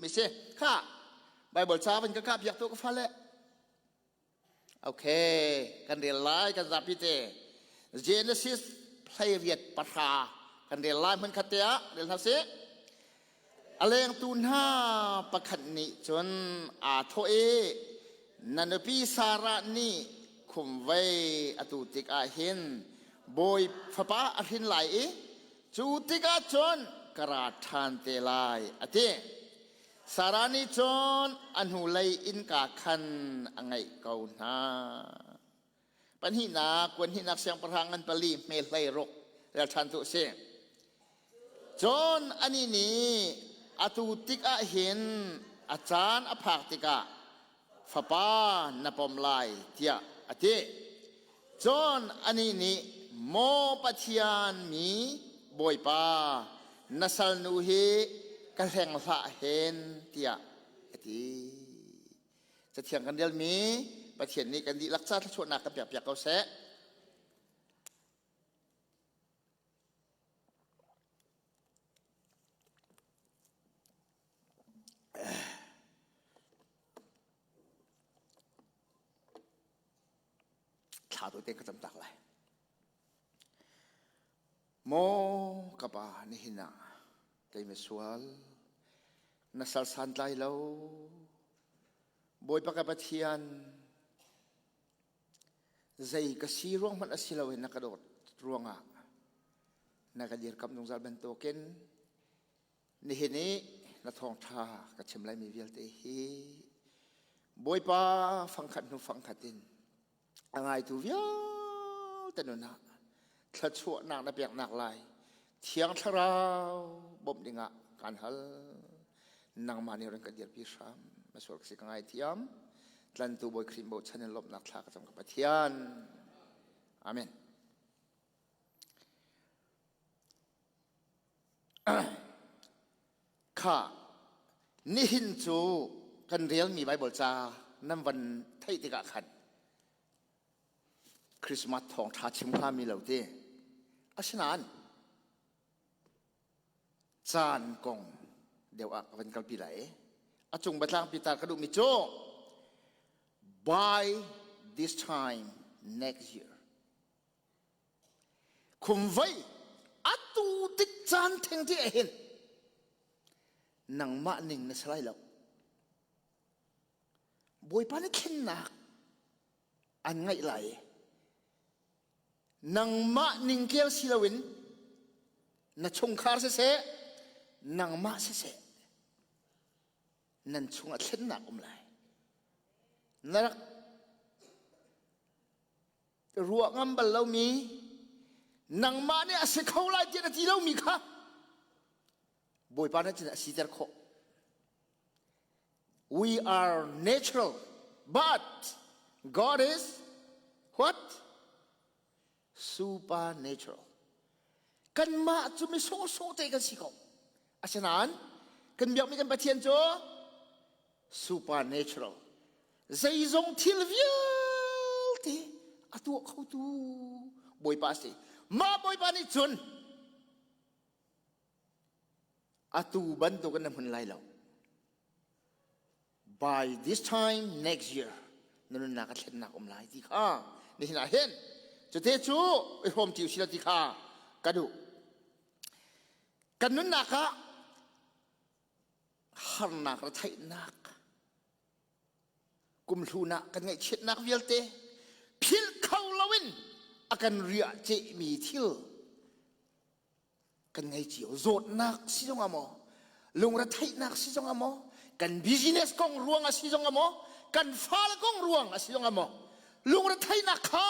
duhmi si. Kha Bible ca van ka kah piak tu ka fale. Okay, kan rel lai kan zapi te. Genesis hleiriat pahra kan rel lai hmun khat te ah rel hna sih. A lengtu hna pakhat nih cun aa thawh i na nupi Sarah nih khumvei a tu tikah hin bawi fapa a hrin lai i cu tikah cun ka ra ṭhan te lai a ti. Sarah nih cun a hnulei innka khan a ngaih ko hna. Pahnihnak, kuanhnihnak siangpahrang ngan pali hme hlei ruk rel ṭhan tu si. Cun anih nih atu tikah hin a caan a phak tikah fapa na pom lai tiah a ti. Cun anih nih maw Pathian mi Bawipa na salnu hi ka hleng hlah hen tiah a ti. Cathiang kan relmi Pathian nih kan dihlak ca thluachuahnak kan pekpiak ko seh. Thla tu te ka cam tak lai. Maw ka pa nihin ah kei misual na sal santlai lo Bawipa ka Pathian zei ka si ruang hmanh a si lo in na ka dawt ruangah na ka dirkamh zungzal bantukin nihin i na thawngṭha ka chim laimi vialte hi Bawipa fangkhat hnu fangkhat in a ngaitu vialte nun ah thluachuahnak na peknak lai Thiang Thlarau bawmh dingah kaan hal. Nangmah nih ran ka dirpi hram. Masual ka si ka ngaithiam. Tlantu Bawi Khrih bochan in lawmhnak thla ka cam ka Pathian. Amen. Kha nihin cu kan relmi Bible ca nan van theih tikah khan Christmas thawngṭha chim hngami lo ti. Asinain caan kong deuh ah ka van kalpi lai i a cung biatlang pi tar ka duhmi cu by this time next year khumvei atu tik caan theng ti hin nangmah ning na si lai lo Bawipa nih thlennak an ngaih lai i nangmah ningkel si loin na chungkhar siseh nangmah siseh nan chungah thlennak um lai na rak ruah ngam bal lomi nangmah nih a si kho lai tiah na ti lomi kha Bawipa nih cun a siter khawh. We are natural, but God is what? Supernatural. Kanmah cu mi sawhsawh te kan si ko. Asinain kan biakmi kan Pathian cu supernatural. Zeizong thil vialte a tuah khotu Bawipa a si. Mah Bawipa nih cun Atu bantukin na hmun lai lo. By this time next year na nunnak a thlennak um lai ti kha nihin ah hin cute cu i hrawm ṭi usila ti kha ka duh. Kan nunnak ah harnak le theihnak kumhlun ah kan ngaihchiatnak vialte philh kho loin a kan riah cehmi thil kan ngei cio zawtnak si zong ah maw lungretheihnak si zong ah maw kan business kong ruang a si zong ah maw kan fale kong ruang a si zong ah maw lungretheihnak kha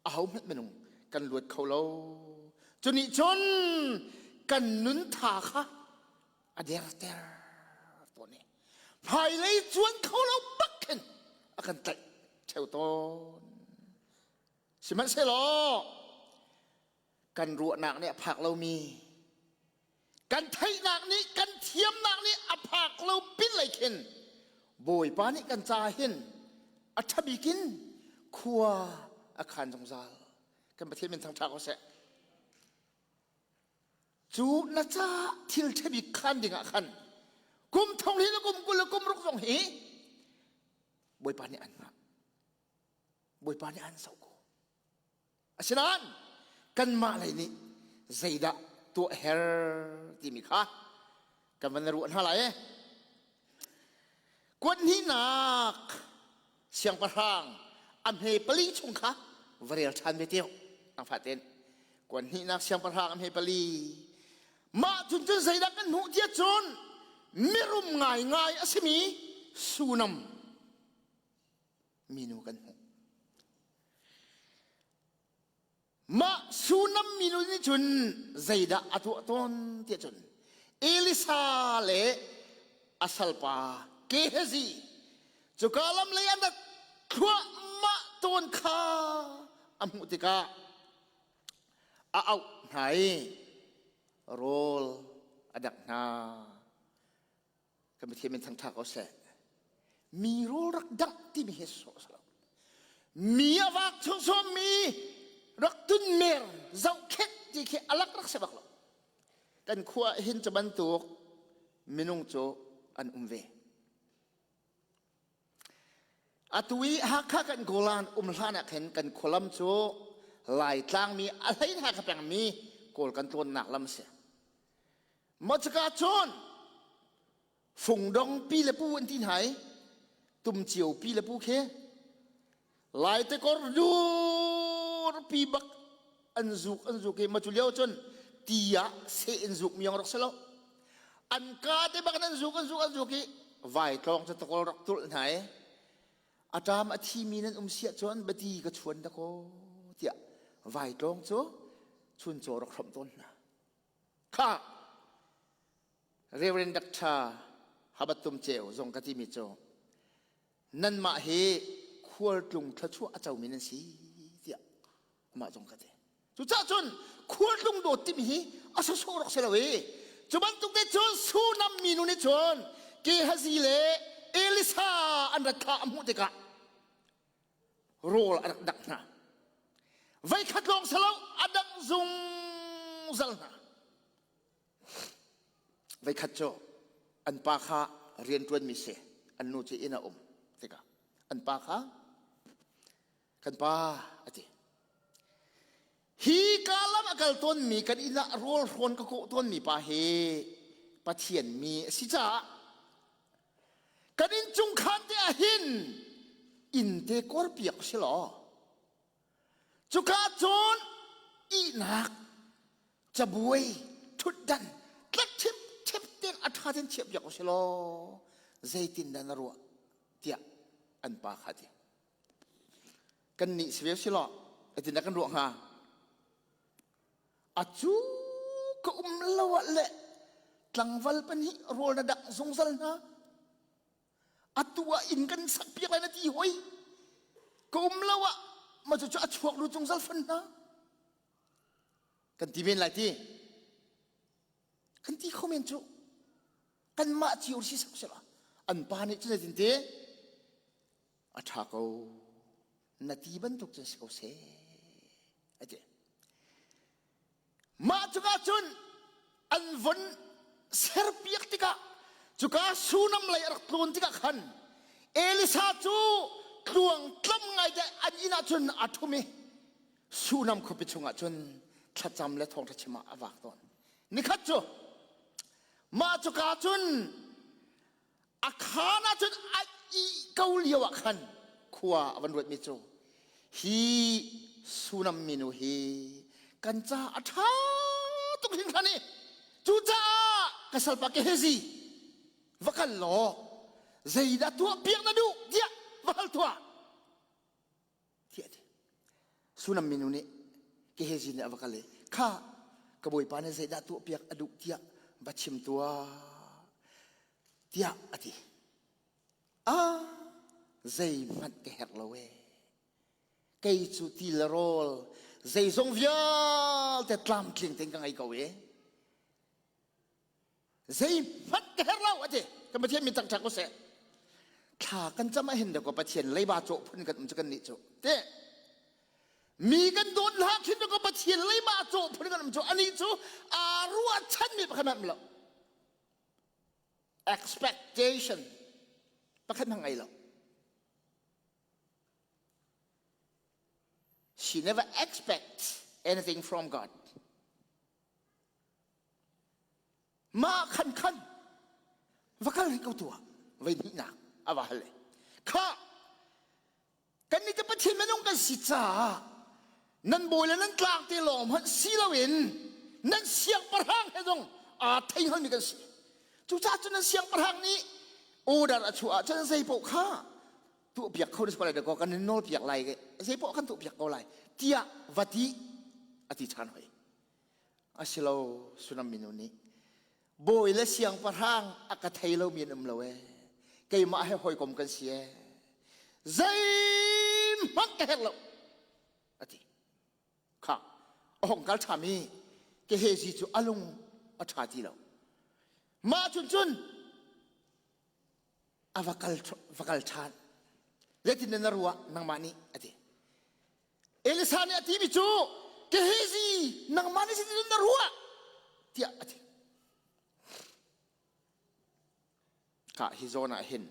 aho hmanh minung kan luat kho lo cu nih cun kan nun tha kha a derter tawn i hmailei cuan kho lo bak khin a kan tlaih theo tawn Sihmanhsehlaw kan ruahnak nih a phak lomi kan theihnak nih kan thiamnak nih a phak lo pin lei khin Bawipa nih kan ca hin a ṭhabik in khua a khan zungzal kan Pathian min thangṭha ko seh cu na ca thil ṭhabik khan dingah khan. Kum thong hi le kum 20 le kum ruk zong hi Bawipa nih an hngah. Bawipa nih an zoh ko. Asinain kanmah lei nih zeidah tuah her timi kha kan van ruah hna lai. Kuat hnihnak siangpahrang a hme pali chung kha va rel ṭhan ve teo. Ang faten kuat hnihnak siangpahrang a hme pali. Mah cun cun zeidah kan hmuh tiah cun mirum ngaingai a simi Sunam minu kan hmuh. Mah Sunam minu nih cun zeidah a tuah tawn tiah cun Elisa le a salpa Gehazi cuka lam lei an rak thluahmah tawn kha a hmuh tikah a auh hna i rawl a dangh hna. Kan Pathian min thangṭha ko seh. Mi rawl rak dangh timi hi sawh lo. Mi a vak chung mi rak tun mer zohkhenh ti khi alak rak si bak lo. Kan khua hin cu bantuk minung cu an um ve. Atu i Hakha kan Golan um hlan ah khin kan khualam cu Laitlang mi a hlei Hakha pengmi Kawl kan tlawnnak lam a si. Maw cuka cun fungdong pi le pu an ti hna i tumcio pi le pu khi Laitekor dur pi bak an zuk an zuk i ma cu lio cun ti ah seh in zuk mi rak si lo an ka te bak in an zuk an zuk an zuk i vaitlawng cu takol rak tulh hna i a ṭam a thimi nan um siah cun bati ka chuan dakaw tiah vaitlawng cu chuncaw rak hrawmh tawn hna Kha Reverend Dr. Habat Tum Ceu zong ka timi cu nanmah hi khualtlung thluachuah a comi nan si tiah amah zong ka ti. Cucaah cun khualtlung dawt timi hi a sawsawh rak si lo i cu bantuk te cun Sunam minu nih cun Gehazi le Elisa an rat kha a hmuh tikah rawl a rak dangh hna. Voikhat lawng si lo a dangh zungzal hna. Voikhat cu an pa kha rianṭuanmi si, an nu cu inn a um tikah an pa kha kan pa a ti. Hi ka lam a kal tawnmi kan inn ah rawl hrawn ka kawh tawnmi pa hi Pathian mi a si caah Kan innchungkhan te ah hin inn te kawr piak si law cuka cun ihnak cabuai thutdan tlek thip thip ten a ṭha ten chiah piak si law zeitin dah na ruah tiah an pa kha ti kan nih si ve si law zeitin dah kan ruah hnga A cu ka um lo ah le tlangval pahnih rawl na dangh zungzal hna. Atu ah inn kan sak piak lai na ti hoi. Ka um lo ah ma cu a chuak lu zungzal fan hna. Kan ti men lai ti. Kan ti kho men cu. Kanmah cio si sak sila. An pa nih cu zeitin ti? A ṭha ko. Na ti bantuk cun si ko seh. A ti. Mah cungah cun an von serpiak tikah cuka Sunam lei a rak tlawn tikah khan Elisa cu tluang tlam ngai te an inn ah cun a ṭhum i Sunam khuapi chungah cun thlacam le thawngṭha chim ah a vak tawn. Nikhat cu mah cuka cun a khaan ah cun a ih ko lio ah khan khua a van ruatmi cu hi Sunam minu hi kan ca a ṭha tuk hringhran i cucaah ka salpa Gehazi va kal law zeidah tuah piak na duh tiah va hal tuah tiah a ti. Sunam minu nih Gehazi nih a va kal i kha ka bawipa nih zeidah tuahpiak a duh tiah va chim tuah tiah a ti. Ah zeihmanh ka herh lo ee. Kei cu ti le rawl zeizong vialte tlamtling tein ka ngei ko ee. Zeihmanh ka herh lo a ti. Kan Pathian min thangṭhat ko seh. Thla kan cam ah hin ko Pathian leiba cawh phun kan um cu kan nih cu. Te mi kan dawt hna khin ko Pathian leiba cawh phun kan um cu ani cu aa ruahchan mi pakhat hmanh lo. Expectation pakhat hmang ngei lo. She never expects anything from God. Mah khan khan va kal rih ko tuah vei hnihnak a va hal le kha kan nih te Pathian minung kan si caah nan bawi le nan tlang te lawng hmanh si loin nan siangpahrang he zong aa thei hngalmi kan si. Cucaah cun nan siangpahrang nih order a chuah ahcun zei paoh kha tuahpiak kho na si ko lai dakaw kan in nawlpiak lai zei paoh kan tuahpiak ko lai tiah va ti a ti ṭhan hoi. Asilo Sunam minu nih bawi le siangpahrang a ka thei lomi an um lo ee keimah he hawikom kan si ee zeihmanh ka herh lo a ti kha a hong kal ṭham i Gehazi cu a lung a ṭha ti lo mah cun cun a va kal va kal ṭhan zeitin na ruah nangmah nih a ti Elisa nih a timi cu Gehazi nangmah nih zeitin na ruah tiah a ti ka hi zawn ah hin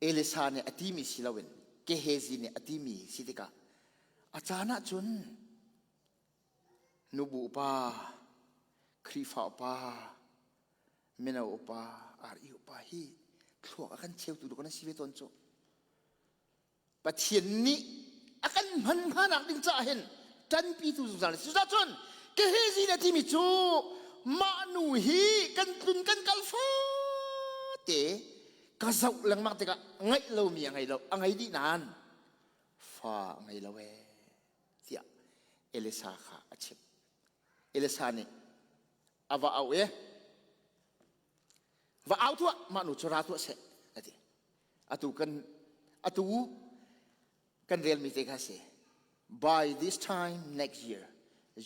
Elisa nih a timi si loin Gehazi nih a timi si tikah a caan ah cun nubu upa Khrihfa upa mino upa RE upa hi thluak a kan cheutu duk an si ve tawn cu Pathian nih a kan hman hnanak ding caah hin ṭanpitu zungzal si. Cucun Gehazi nih a timi cu mah nu hi kan tlun kan kal fate ka zoh lengmang tikah ngaih lomi a ngei lo a ngei dih nain fa a ngei lo ee tiah Elisa kha a chimh. Elisa nih a va auh i va au tuah mah nu cu ra tuah seh a ti. Atu kan atu kan relmi te kha si. By this time next year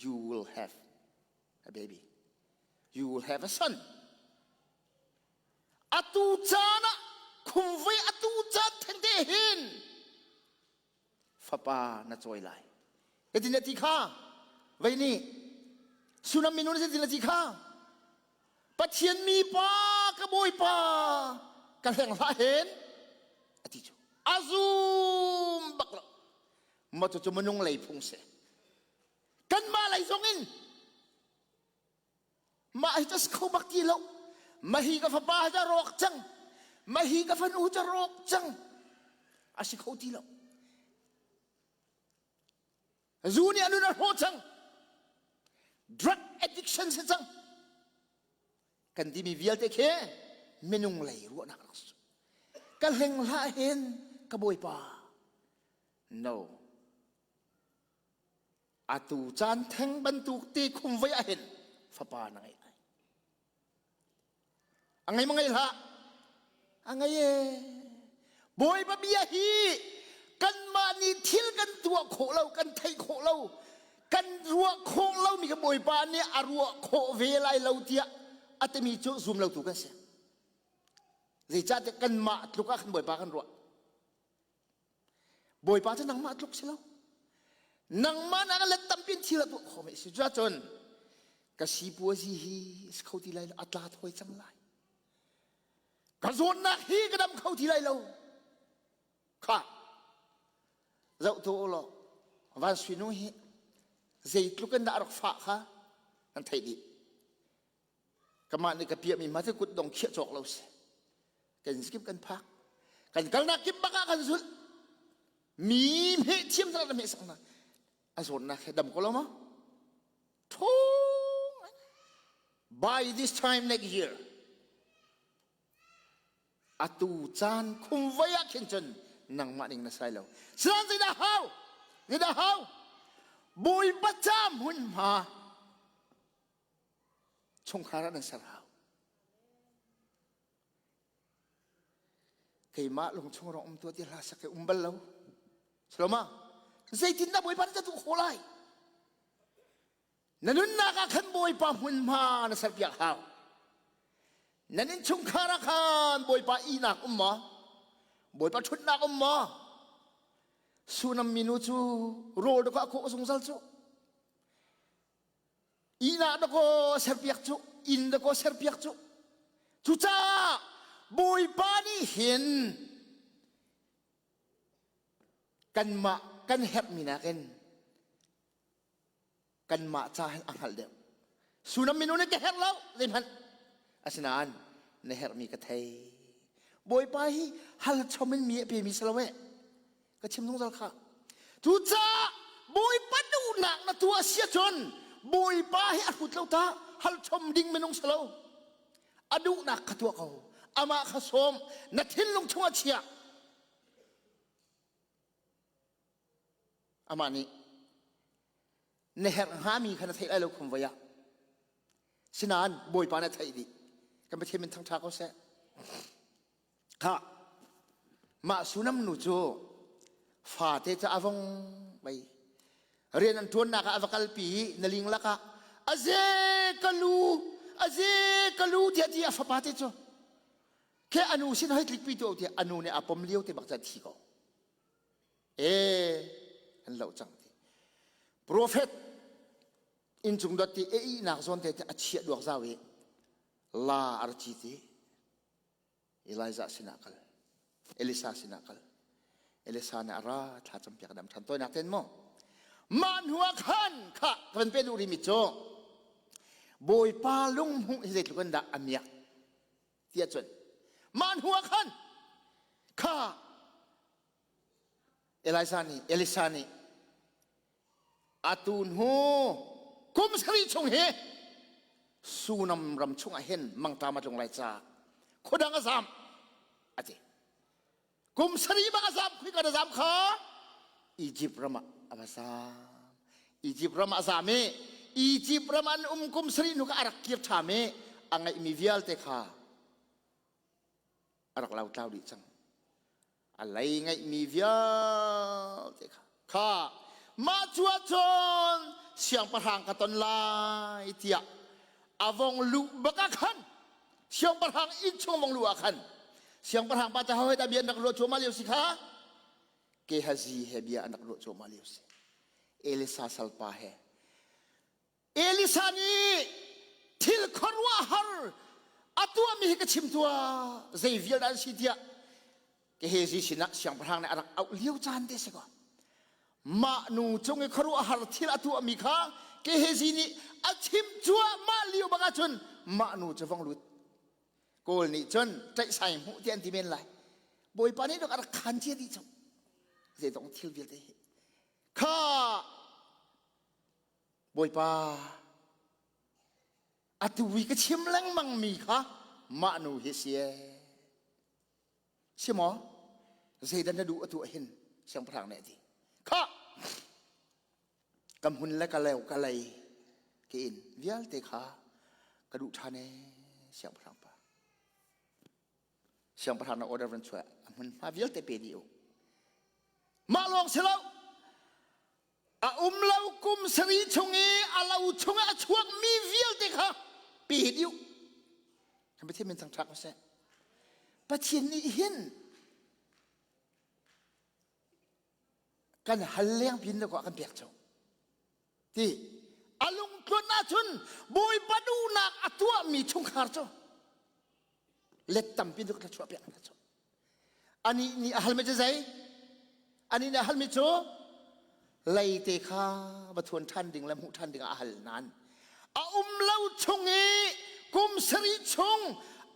you will have a baby. You will have a son. Atu caan ah khumvei atu caan thengte hin fapa na cawi lai. Hitin na ti kha vei nih Sunam minu na tin na ti kha Pathian mi pa ka bawipa ka hleng hlah hen a ti cu a zum bak lo ma cu cu minung lei phung si kanmah lei zong in Mah hi cu kho bak ti lo. Mah hi ka fapa hi rawk cang. Mah hi ka fanu cu rawk cang. A si kho ti lo. Zu nih a nun a hrawh cang. Drug addiction si cang. Kan timi vialte khi minung lei ruahnak rak si. Ka hleng hlah hin ka bawipa. No. Atu caan theng bantuk ti khumvei ah hin fapa na ngeih lai. A ngei ma ngei hlah? A ngei e. Bawipa bia hi kanmah nih thil kan tuah khawh lo, kan theih khawh lo, kan ruah khawh lomi kha Bawipa nih a ruah khawh ve lai lo tiah a timi cu zum lotu kan si. Zeicahtiah kanmah tluk ah khan Bawipa kan ruah. Bawipa cu nangmah tluk si lo. Nangmah nak let tampi in thil a tuah khawh mi si. Cuacun ka sipuazi hi si kho ti lai lo, a tla thawi cang lai. Ka zawtnak hi ka dam kho ti lai lo. Kha zoh tu u law van sui nu hi zeitluk in dah a rak fah kha nan theih dih. Kamah nih ka piahmi ma cu kut dong khiah cawk lo si. Kan kip kan phak. Kan kalnak kip bak ah kan zulh. Mi hmeh thiam na hmeh sak na. A zawnnak he dam ko lo ma? Thong. By this time next year, atu caan khumvei ah khin cun nangmah ning na sai lo. Sinan zeidah hau? Zeidah hau? Bawipa ca hmunhma chungkhar ah nan ser hau. Keimah lungchung rong um tuah ti hlah sak um bal lo. Saloma, zeitindah Bawipa nih ka tuah khawh lai? Na nunnak ah khan Bawipa hmunhma na serpiak hau. Nan innchungkhar ah khan Bawipa ihnak um maw? Bawipa ṭhutnak um maw? Sunam minu cu rawl dawk ah khawh zungzal cu. Ihnak dakaw serpiak cu, inn dakaw serpiak cu. Cucaah Bawipa nih hin kanmah kan herhmi nakin kanmah ca hin a hngalh deuh. Sunam minu nih ka herh lo zeihmanh. Asinain na herhmi ka thei. Bawipa hi hal chom in mi a pemi si lo eh. Ka chim zungzal kha. Cucaah Bawipa duhnak na tuah si ahcun Bawipa hi a hrut lo ta hal chom ding minung si lo. A duhnak kha tuah ko. Amah kha sawm na thinlung chungah chia. Amah nih na herh hngami kha na theih lai lo khum voi ah. Sinain Bawipa nih a theih dih. Kan Pathian min thangṭha ko seh. Kha mah Sunam nu cu fate cu a vong mei rian an ṭuannak ah a va kalpi i na ling lakah aze ka lu aze ka lu tiah ti a fapa te cu ke anu sin hoi tlikpi tu tiah anu nih a pom lio te bak ca thi ko e an lo cang ti prophet inncung dot ti e ihnak zawn te a chiah duak zau i la arci ti Elijah sinah kal Elisa sinah kal Elisa nih a ra thla campiak dam ṭhan tawinak ten maw mah hnu ah khan kha ka van pe duh rimi cu Bawipa lunghmuh hi zeitluk in dah a miak tiah cun mah hnu ah khan kha Elisa nih Elisa nih atu hnu kum sarih chung hi Sunam ram chungah hin mangṭam a tlung lai ca khuadang a zam a ti kum sarih bak a zam khui kan a zam kha Egypt ram ah a va zam Egypt ram ah a zam i Egypt ram an um kum sarih hnu kha a rak kir ṭham i a ngeihmi vialte kha a rak lotlau dih cang a lei ngeihmi vialte kha kha mah cu ahcun siangpahrang ka ton lai tiah a vong luh bak ah khan siangpahrang inn chung vong luh ah khan siangpahrang pa cu hawi dah bia an rak ruah cuahmah lio si kha Gehazi he bia an rak ruah cuahmah lio si Elisa salpa he Elisa nih thil khuaruahhar a tuahmi hi ka chim tuah zei vial dah an si tiah Gehazi sinah siangpahrang nih a rak auh lio caan te si ko mah nu cung i khuaruahhar thil a tuahmi kha Gehazi nih a chim cuahmah lio bak ahcun mah nu cu vong lut Kawl nih cun ṭaihsai hmuh ti an ti men lai Bawipa nih a rak khan cia dih cu zeidong thil vialte hi kha Bawipa atu i ka chim lengmang mi kha mah nu hi si ee si maw zeidah na duh atu hin siangpahrang nih a ti kha ka hmun le ka leu ka lei ke in vialte kha ka duh ṭhan ee siangpahrang pa siangpahrang na order van chuah a hmunhma vialte pe dih u mah lawng si lo a um lo kum sarih chung i a lo chung a chuak mi vialte kha pe dih u kan Pathian min thangṭhat ko seh Pathian nih hin kan hal leng pin le ko kan pek cu ti a lungtluan ahcun Bawipa duhnak a tuahmi chungkhar cu let tampi duk thluachuah piak hna cu anih nih a halmi cu zei anih nih a halmi cu leite kha va thuan ṭhan ding le hmuh ṭhan ding ah a hal nain a um lo chung i kum sarih chung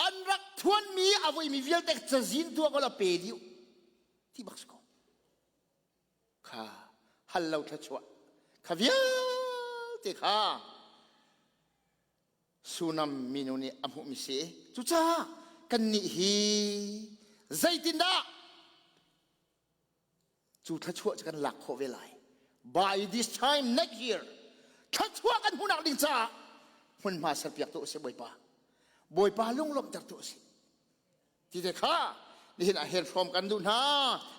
an rak thuanmi a voimi vialte cazin tuah ko la pe dih ti bak si ko kha hal lo thluachuah kha vialte kha Sunam minu nih a hmuhmi si. Cucaah kannih hi zeitindah cu thluachuah cu kan lak khawh ve lai? By this time next year thluachuah kan hmuhnak ding caah hmunhma serpiak tu a si Bawipa. Bawipa lunglawmhter tu a si. Ti te kha nihin ah her hrawm kan duh hna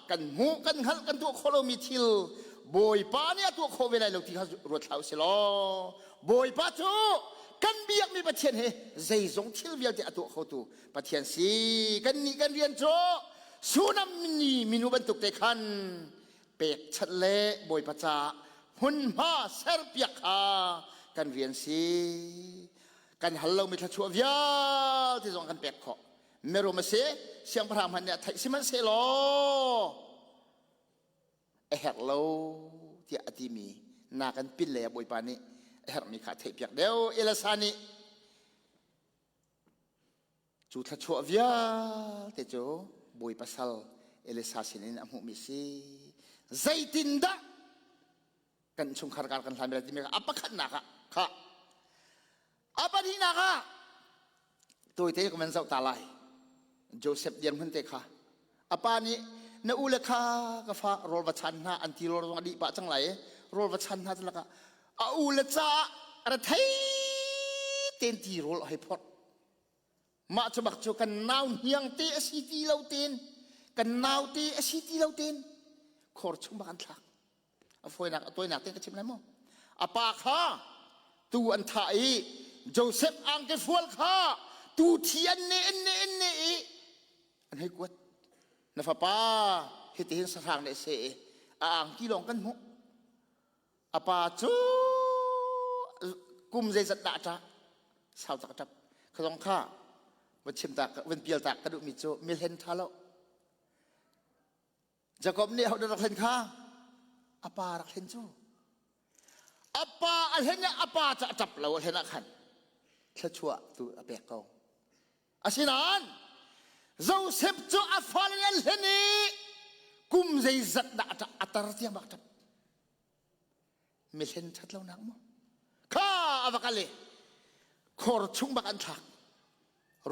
kan hmuh kan hngalh kan tuah khawh lomi thil Bawipa nih a tuah khawh ve lai lo ti kha ruat hlah usih law Bawipa cu kan biakmi Pathian he zeizong thil vialte a tuah khotu Pathian si kan nih kan rian cu Sunam ni minu bantuk te khan pekchanh le Bawipa caah hmunhma serpiak kha kan rian si. Kan hal lomi thluachuah vialte zong kan pek khawh. Mirum a si, siangpahrang hmanh nih a theih sihmanhsehlaw a herh lo tiah a timi na kan pin lei ah Bawipa nih a herhmi kha a theihpiak deuh. Elasa nih cu thluachuah vialte cu Bawipa sal Elisa sinin a hmuhmi si. Zeitindah kan chungkhar kar kan hlan lai timi kha a pakhatnak ah kha a pahnihnak ah tawite ka van zoh ta lai Joseph dirhmun te kha a pa nih na u le kha ka fa rawl va chan hna an ti rawl zong a dih pah cang lai i rawl va chan hna lakah a u le caah ra thei ten ti rawl a hei phorh mah cu bak cu kan nau hniang te a si ti lo ten kan nau te a si ti lo ten khor chung bak an thlak a fawinak a tawinak te ka chim lai maw a pa kha tu an thah i Joseph angke fual kha tu thi an ne an ne an ne i an hei kuat na fapa hitihin sahrang nih se i a angki lawng kan hmuh a pa cu kum zeizat dah ṭah sau tak ṭap kha zong kha van chim tak van pial tak ka duhmi cu milhen ṭha lo Jakob nih hodah rak hlen kha? A pa rak hlen cu. A pa a hlen i a pa cu a ṭap lo a hlen ah khan thluachuah tu a pek ko. Asinain Joseph cu a fale an hlen i kum zeizat dah a ṭap a tar tiang bak ṭap. Mihlen ṭhat lonak maw? Kha a va kal i khor chung bak an thlak.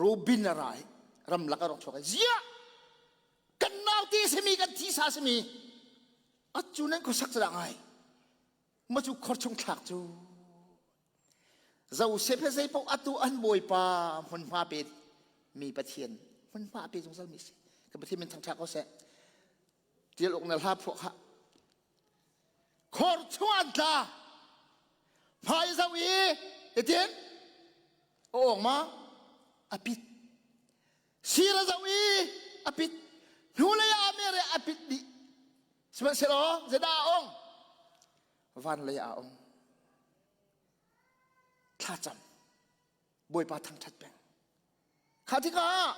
Rubin a ra i ramlak a rak chuak i ziah kan naute simi kan thisa simi acu nan khuasak cu dah ngai ma cu khor chung thlak cu Joseph he zei paoh atu an bawipa hmunhma pe mi Pathian hmunhma pe zungzal mi si ka Pathian min thangṭha ko seh tial uk na hla phuah kha Khor chung an tla. Hmai zoh i hitin a awng ma a pit. Sir a zoh i a pit. Hnulei ah a mer i a pit dih. Sihmanhsehlaw zeidah a ong? Van lei ah a ong. Thlacam. Bawipa thangṭhat peng. Kha tikah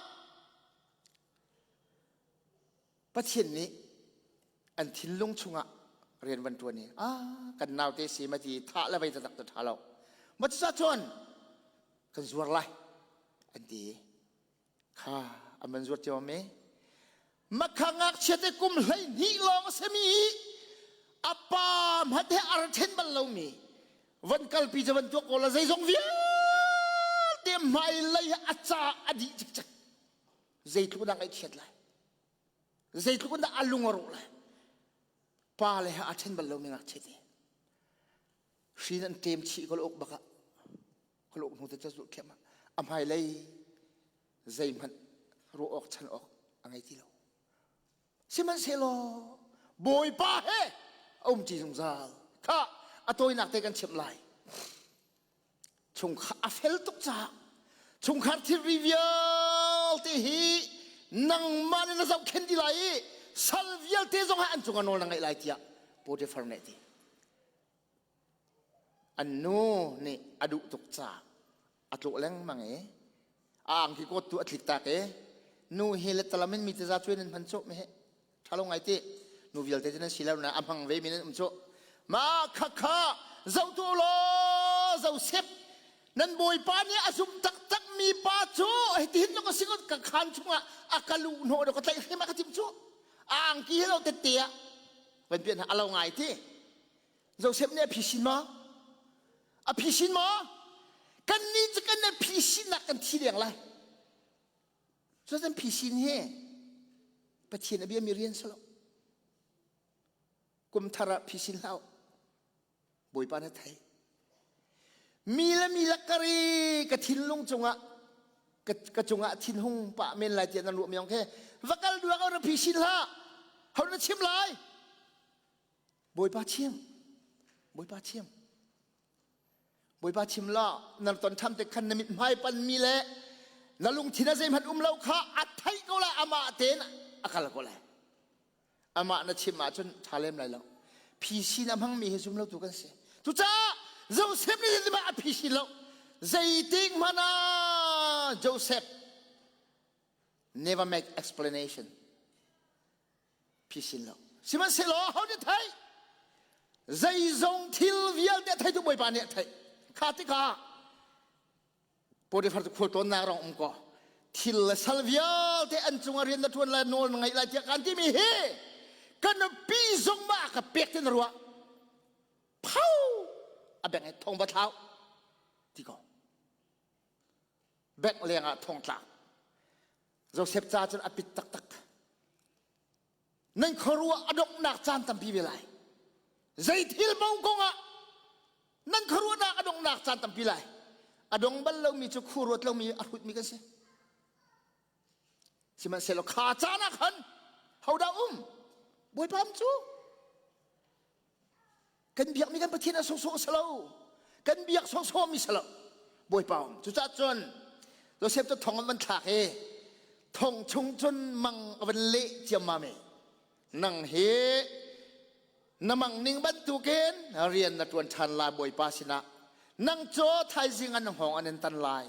Pathian nih an thinlung chungah rian van ṭuan i ah kan naute si ma ti thah le vei taktak cu ṭha lo ma cucah cun kan zuar lai an ti kha an van zuar cio mi makha ngakchia te kum 12 lawng a simi a pa hmanh he a ra ṭhen bal lomi van kalpi cu van tuak ko la zeizong vialte hmai lei a ca a dih cikcek zeitluk dah ngaihchiat lai zeitluk dah a lung a rawh lai pa le he aa ṭhen bal lomi ngakchia te hrin an ṭem chih ka uk bak ah ka uk hnu te ca zulh thiam ah a hmailei zeihmanh ruah awk chan awk a ngei ti lo sihmanhsehlaw bawipa he a um ṭi zungzal kha a tawinak te kan chimh lai chungkhar a fel tuk caah chungkhar thilri vialte hi nangmah nih na zohkhenh dih lai i sal vialte zong ah an cungah nawl na ngeih lai tiah Potiphar nih a ti. An nu nih a duh tuk caah a tlawh lengmang i a angki kawt tu a tlik tak i nu hi letalam in mi tiza cuai nan hman cawh mi hi ṭha lo ngai ti nu vialte cu nan si lo na a hmang ve mi nan um cu mah khakha zoh tu law Joseph nan bawipa nih a zum taktak mi pa cu hitihin ka si ka khaan chungah a ka luh hnawh ka tlaih hrim a ka tim cu a angki he lo tette ah van pian a lo ngai ti Joseph nih a phisin ma a phisin ma kan nih cu kan phisinnak kan thi deng lai Cutin phisin hi Pathian a biami rian si lo. Kum thar ah phisin hlah u. Bawipa na thei. Mi le mi lakar i ka thinlung cungah ka, ka cungah thinhung pah men lai tiah nan ruah mi khi va kal duak na phisin hlah. Ho na chim lai? Bawipa chim. Bawipa chim. Bawipa chim la na ton ṭham te khan na mithmai panmi le na lungthin a zeihmanh um lo kha a theih ko lai amah tein a kal ko lai amah na chim ahcun ṭha lem lai lo phisin a hmangmi hi zum lo tu kan si cucaah Joseph nih zeitinmah a phisin lo. Zeitik hmanh ah Joseph never make explanation. Phisin lo. Sihmanhsehlaw ho nih theih? Zeizong thil vialte theitu Bawipa nih a theih. Kha tikah Potiphar cu khualtlawnnak rong um kaw thil le sal vialte an cungah rian na ṭuan lai nawl na ngeih lai tiah kaan timi hi ka nupi zong mah ka pek ti na ruah phau a beng he thong va thlau ti ko bank leng ah thong tlak Joseph ca cun a pit taktak nan khuaruah a donghnak caan tampi ve lai zei thil bo kong ah nan khuaruahnak a donghnak caan tampi lai a dong bal lomi cu khuaruat lomi a hrutmi kan si sihmanhsehlaw kha caan ah khan hodah um bawipa um cu Kan biakmi kan Pathian a sawsawh a si lo. Kan biak sawsawhmi si lo. Bawipa um. Cucaah cun Joseph cu thong an van thlak i thong chung cun mang a van leh ciammam i nang hi na mang ning bantukin rian na ṭuan ṭhan lai Bawipa sinah nang cu thaizing an hngawng an in tan lai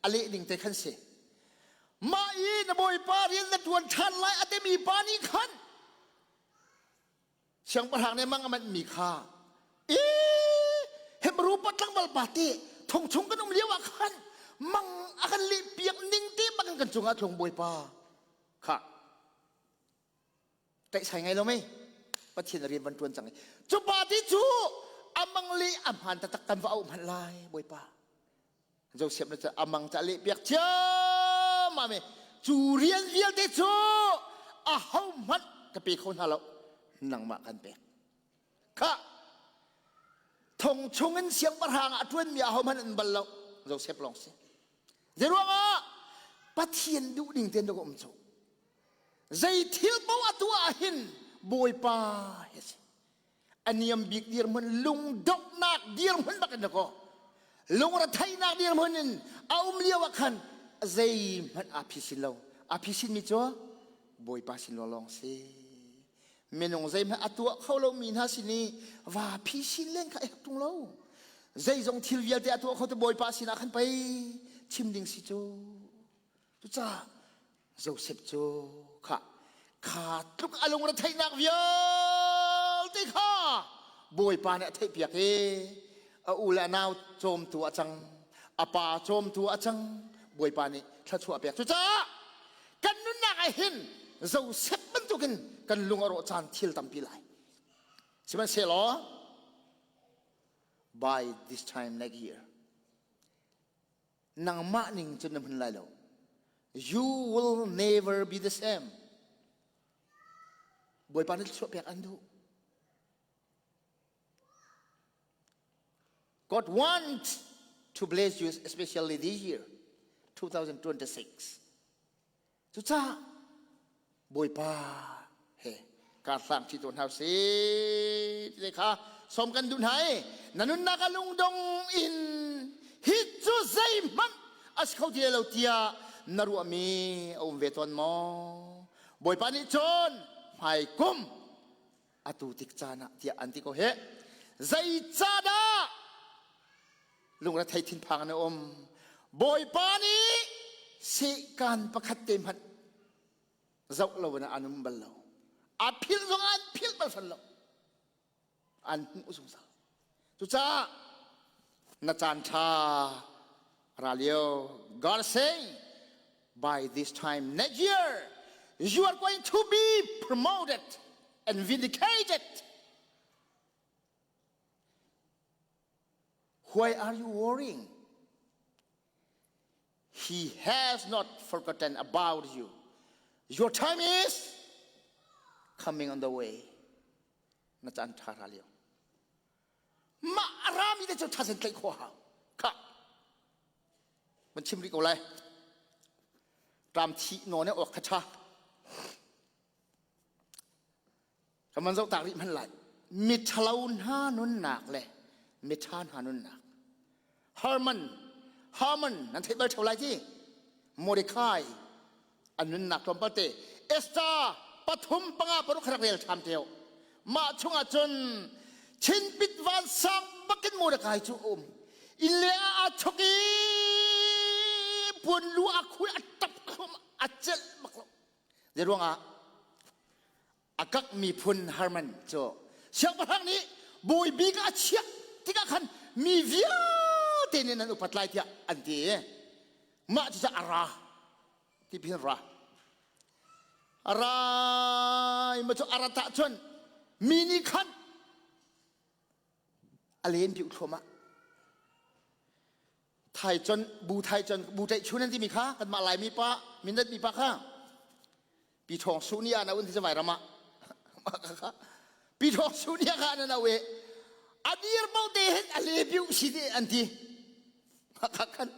a leh ning te khan si mah i na bawipa rian na ṭuan ṭhan lai a timi pa nih khan siangpahrang nih mang a manhmi kha e Hebrew pa tlangval pa te thong chung kan um lio ah khan mang a kan leh piak ning te bang kan cungah tlung bawipa kha Tlaihsai ngai lo mei? Pathian rian van ṭuan cang i cu pa ti cu amang le a hmaan taktak kan va auh hmanh lai Bawipa. Joseph na amang ca leh piak ciammam i cu rian vialte cu a ho hmanh ka pe kho hna lo nangmah kan pek. Khah thong chungin siangpahrang ah a ṭuanmi aho hmanh an bal lo Joseph lawng si. Zeiruangah Pathian duh ning tein ka um cu. Zei thil paoh a tuah ah hin Bawipa hi a si. A niam bik dirhmun lungdonghnak dirhmun bak in kaw lungretheihnak dirhmun in a um lio ah khan zeihmanh aa phisin lo. Aa phisinmi cu Bawipa sin lawnglawng si. Minung zeihmanh a tuah kho lomi hna sin i va phisin len kha a herh ṭung lo. Zeizong thil vialte a tuah kho tu Bawipa sinah khan pei chim ding si cu. Cucaah Joseph cu kha kha tluk a lungretheihnak vialte kha Bawipa nih a theihpiak i a u le a nau cawmtu a cang a pa cawmtu a cang Bawipa nih thluachuah a pek cucaah kan nunnak ah hin Joseph bantukin kan lung a rawh caan thil tampi lai sihmanhsehlaw by this time next year nangmah ning cun na hmun lai lo you will never be the same bawipa nih thluachuah pek an duh God wants to bless you especially this year 2026 Cucaah Bawipa he kar hlang ṭi tawn hna usih ti kha sawm kan duh hna i na nunnak a lungdong in hi cu zeihmanh a si kho ti lo tiah na ruahmi a um ve tawn maw? Bawipa nih cun hmaikum atu tik caan ah tiah an ti ko heh. Zeicahdah lungrethei thinphang na um bawipa nih sehkan pakhat te hmanh zoh lo in an um bal lo a philh zong an philh bal hran lo an hmuh zungzal cucaah na caan ṭha ra lio God saying by this time next year you are going to be promoted and vindicated Why are you worrying? He has not forgotten about you. Your time is coming on the way. Na caan ṭha ra lio. Mah a rami te cu ṭha sen tlaih khawh hau. Kha. Man chim rih ko lai. Ṭam thih nawn e awk kha ṭha. Kan van zoh tak rih hmanh lai. Miṭhalo hna nunnak le miṭha hna nunnak. Herman, Herman nan theih bal ṭheo lai ti. Mordecai an nunnak tlawmpal te. Esther pathum panga paruk rak rel ṭham teo. Mah chungah cun chinpit vansang bakin Mordecai cu a um. Inn le ah aa chok i puan lu a khui a tap khum a celh bak lo. Zei ruangah a kak miphun Harman cu siangpahrang nih bawi bik a chiah tikah khan mi vialte nih nan upat lai tiah an ti i mah cu a ra ti phin ra a ra i ma cu a rat ahcun mi nih khan a len piu thluahmah thai con bu thai con bu ṭaih chun an timi kha kanmah Laimi pa mindat mi pa kha pi ṭhawng su ni ah na un ti vai ram ah pi ṭhawng su ni kha na no e a dir bo te hin a le piu si ti an ti kha khan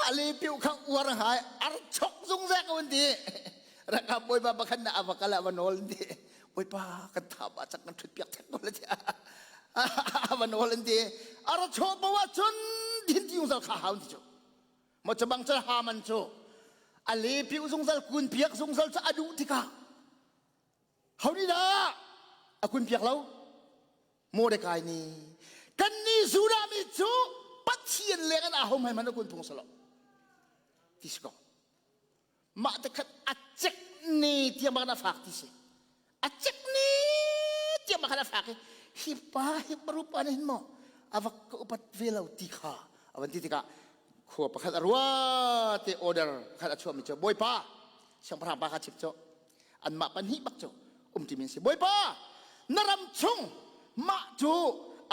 a le piu kha uar hai ar chok zung zek un ti raka bawipa pakhat na ava kala va nawl ti bawipa kan tha ba chak kan thut piak thek ko la ti ava nawl an ti ara cho pawa chun din ti zungzal kha haun ti chu mo chabang chal ha man chu a le piu zungzal kun piak zungzal chu adu tikah Ho nih dah a kun piak lo? Mordecai nih kan nih Judah mi cu Pathian leng in aho hmai hmanh a kun phung si lo. Ti si ko. Mah te khat a cek ni tiang bak a fak ti si. A cek ni tiang bak a fak i hi pa hi parupa nih hin maw a va ka upat ve lo ti kha a van ti tikah khua pakhat a rua te order khat a chuahmi cu bawipa siangpahrang pa kha chim cu anmah pahnih bak cu umṭi min si bawipa na ram chung mah cu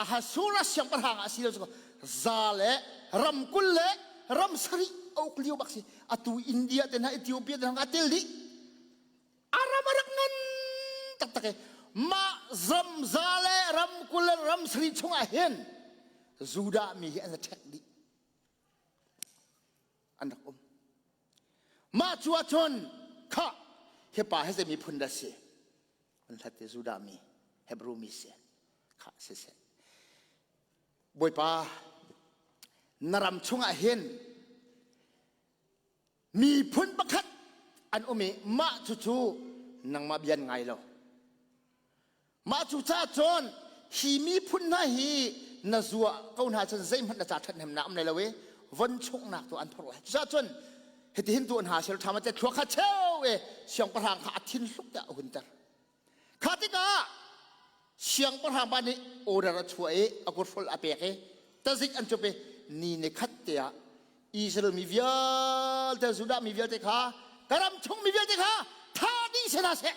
Ahasuerus siangpahrang ah si lo cu za le ram kul le ram sarih a uk lio bak si atu India te hna Ethiopia te hna a tel dih a ram a rak ngan taktak i mah ram za le ram kul le ram sarih chungah hin Judah mi hi an i ṭhek dih an rak um mah cu ahcun kha hi pa hi zei miphun dah si an hlat i Judah mi Hebrew mi si kha siseh Bawipa na ram chungah hin miphun pakhat an um i mah cucu nangmah bia an ngai lo Mah cu caah cun hi miphun hna hi na zuah ko hna cun zeihmanh na ca ṭhathnemnak um lai lo i von chunghnak tu an phorh lai. Cucaah cun hitihin tuah hna sel ṭha ma te thlua kha cheu i siangpahrang kha a thin hluk tiah a hunter. Kha tikah siangpahrang pa nih order a chuah i a kuthrol a pek i tazik an cup i ni ni khat te ah Israel mi vialte Judah mi vialte kha ka ram chung mi vialte kha tha dih se hna seh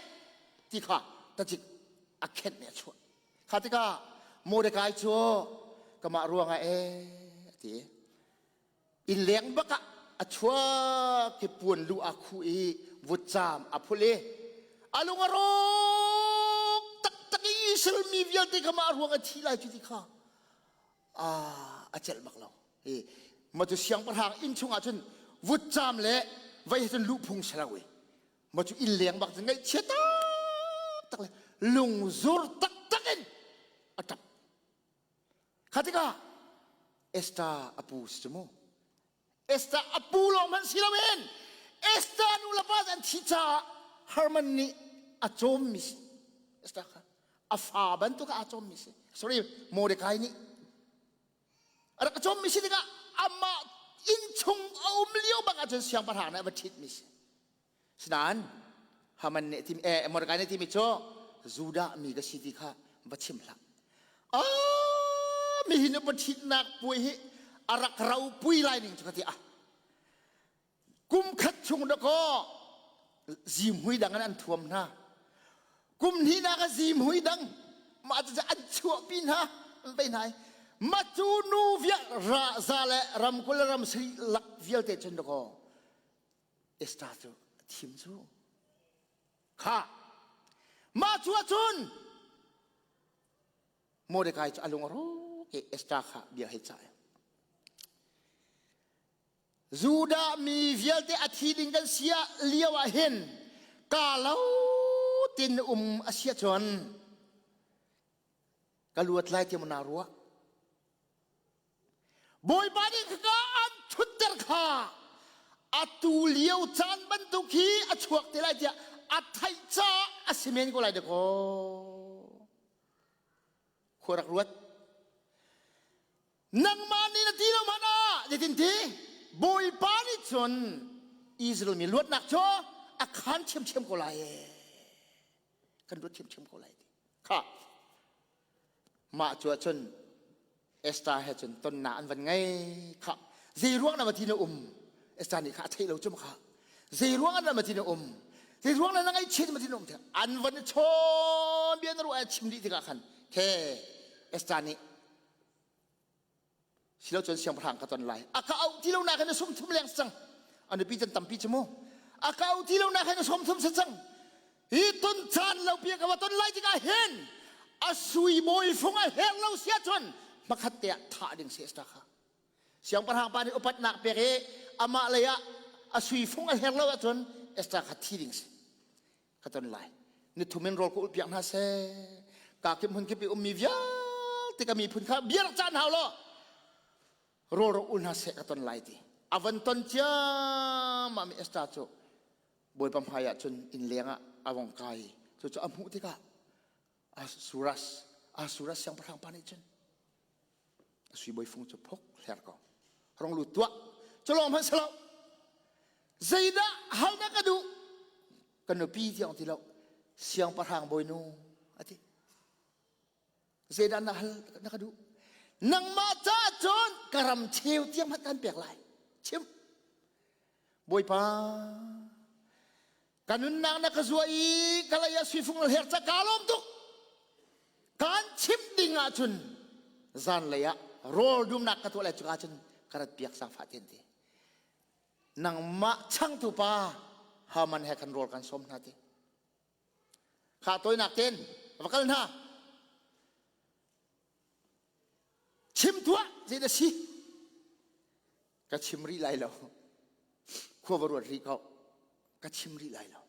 ti kha tacik a khenh nih a chuah kha tikah Mordecai cu kamah ruangah ee a ti inn leng bak ah a chuak i puan lu aa khuh i vutcaam a phul i a lung a rawk taktak i Israel mi vialte kha mah ruang a thi lai cu ti kha a celh bak lo i ma cu siangpahrang inn chungah cun vutcaam le vei he cun luh phung si lo i ma cu inn leng bak cun ngaihchia taktak le lungzur taktak in a ṭap kha tikah Esther a pu si cu mu Esther a pu lawng hmanh si loin Esther nu le pa an thi caah Herman nih a cawmmi si Esther kha a fa bantuk ah a cawmmi si sorry Mordecai nih a rak cawmmi si tikah amah innchung a um lio bak ahcun siangpahrang nih a va ṭhitmi si Sinain Haman nih tim eh Mordecai nih timi cu Judah mi ka si ti kha va chim hlah. Ah mihin va ṭhitnak puai hi a rak ropui lai ning cu ka ti ah. Kum khat chung dakaw zimhui dang in an thuam hna. Kum hnihnak ah zimhui dang mah cu an chuahpi hna an vei hna i mah cu nu vial ra za le ramkul le ram sari lak vialte cun dakaw Esther cu a thim cu kha mah cu ahcun Mordecai cu a lung a rawk i Esther kha bia hei cah Judah mi vialte a thi ding kan sia lio ah hin ka lo tin um a sia cun ka luat lai ti na ruah Bawipa nih khaka an ṭhutter kha atu lio caan bantuk hi a chuak te lai tiah a theih caah a si men ko lai dakaw. Khua rak ruat. Nangmah nih na ti lo hmanh ah zeitin ti Bawipa nih cun Israel mi luatnak cu a khaan ṭhiamṭhiam ko lai ee. Kan luat ṭhiamṭhiam ko lai ti. Kha mah cu ahcun Esther he cun tonnak an van ngei kha zei ruang na va ti na um Esther nih kha a theih lo cu kha zei ruang na va ti na um zei ruang na ngaihchiat ma ti na um an van chawn bia na ruah chim dih tikah khan the Esther nih silo cun siangpahrang ka ton lai a ka auh ti lo nak hin a sum thum leng cang a nupi can tampi cu mu a ka auh ti lo nak hin a sum thum si cang hi ton caan lo pi ka va ton lai tikah hin a sui bawi fung a her lo sia cun hmakhat te ah thah ding si esta kha siangpahrang pa nih upatnak pek i amah lei ah a sui fung a her lo ahcun Esther kha thi ding si ka ton lai ni thum in rawl ka ulh piak hna seh ka kip hmun kip i ummi vialte ka miphun kha bia rak caan hau law rawl rak ul hna seh ka ton lai ti a van ton ciammam mi Esther cu Bawipa hmai ah cun inn leng ah a vong kai cu cu a hmuh tikah Asuras Asuras siangpahrang pa nih cun a sui bawi fung cu phok hler ko rong lut tuah cu lawng hmanh silo zeidah hal na ka duh ka nupi tiang ti lo siangpahrang bawinu ati zeidah na hal na ka duh nangmah caah cun ka ram cheu tiang hmanh kan pek lai chim Bawipa, ka nunnak na ka zuah i ka lei ah suifung na hler ca kaa lawm tuk. Kaan chimh ding ahcun zanlei ah rawl dumnak ka tuah lai cuka cun ka rat piak sangfah ten ti. Nangmah changtu pa Haman he khan rawl kan sawm hna ti. Kha tawinak ten va kal hna. Chim tuah zei na si? Ka chim rih lai lo. Khua va ruat rih ko. Ka chim rih lai lo.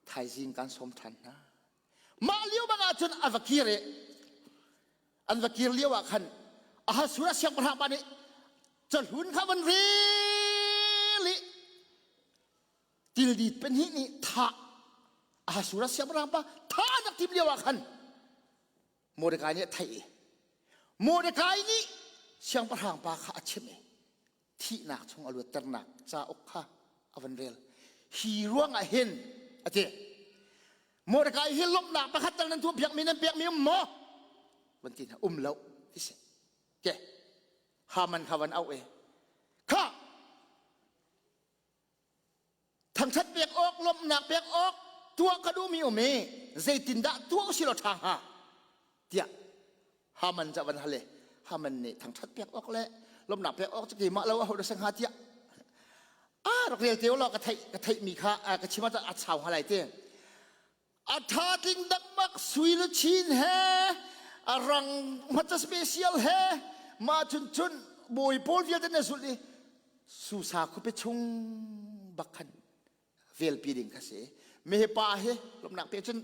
Thaizing kan sawm ṭhan hna. Mah lio bang ah cun a va kir i an va kir lio ah khan Ahasuerus siangpahrang pa nih cahlun kha van rel i tildit pahnih nih thah Ahasuerus siangpahrang pa thah an rak tim lio ah khan Mordecai nih a theih i Mordecai nih siangpahrang pa kha a chimh i thihnak chung a luatternak cauk kha a van rel. Hi ruangah hin a ti. Mordecai hi lawmhnak pakhat tal nan tuah piakmi nan pekmi um maw? Van ti hna um lo ti si. Ke Haman kha van auh i kha Thangṭhat pek awk, lawmhnak pek awk tuah ka duhmi um i zeitindah tuah usih law ṭha hnga tiah Haman cu a van hal i Haman nih thangṭhat pek awk le lawmhnak pek awk cu keimah lo aho dah si hnga tiah a rak rel te law ka theih ka theihmi kha ka chim ah a chau hnga lai ti. A ṭha tling dakmak sui luchin he a rang hmasa special he mah cun cun bawi pawl vialte na zulh i Susa khuapi chung bak khan velpi ding kha si. Mehepa hi lawmhnak pe cun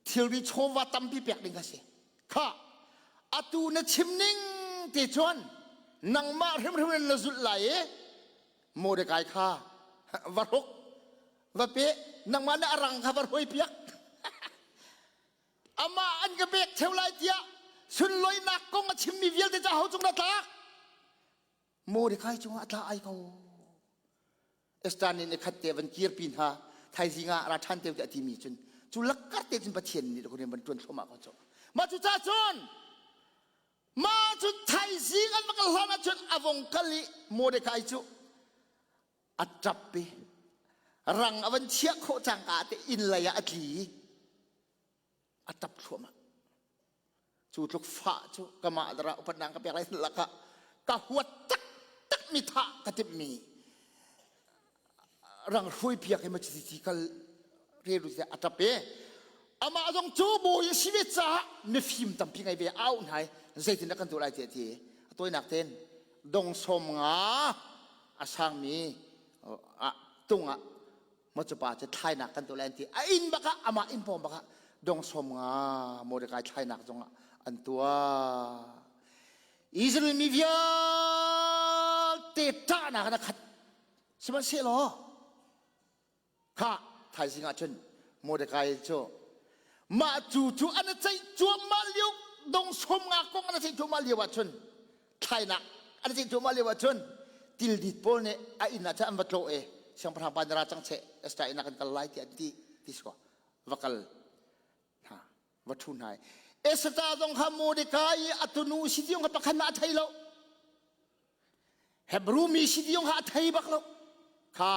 thilri chawva tampi pek ding kha si. Kha atu na chim ning te cun nangmah hrimhrim in na zulh lai i Mordecai kha va hruk va pe nangmah na a rang kha va hruai piak amah an ka pek theu lai tiah sunloinak kong a chimmi vialte ca ho cung na tlak Mordecai cungah a tla ai ko Esther nih nikhat te van kirpi hna thaizing ah ra ṭhan te tiah a timi cun cu lakkar te cun Pathian nih rian van ṭuan thluahmah ko cu mah cu ca cun mah cu thaizing an va kal hlan ah cun a vong kal i Mordecai cu a ṭap i rang a van chiah khawh cangka te inn lei ah a tli i a ṭap thluahmah. Cu tluk fah cu kamah dara upatnak ka pek lai lakah ka huat taktak mi thah ka timhmi rang hruai piak i ma ci kal relu a ṭap i amah zong cu bawi a si ve caah mifim tampi ngei ve au hna i zeitindah kan tuah lai tiah ti a tawinak tein dong sawm nga a sangmi tung ah macupa cu thlainak kan tuah lai an ti a inn bak ah amah inn pawng bak ah dong 50 Mordecai thlainak zong ah an tuah Israel mi vialte ṭahnak in a khat sihmanhsehlaw Kha thaizing ah cun Mordecai cu mah cu cu an ceih cuahmah lio dong 50 kong an ceih cuahmah lio ah cun. Thlainak an cin cuahmah lio ahcun tildit pawl nih a inn ah cun an va tlawh i siangpahrang pa na ra cang cheh Esther inn ah kan kal lai tiah an ti ti si kaw va kal hna va ṭhu hna i Esther zong kha Mordecai i a tunu si ti kha pakhat mah a thei lo Hebrew mi si ti kha a thei bak lo kha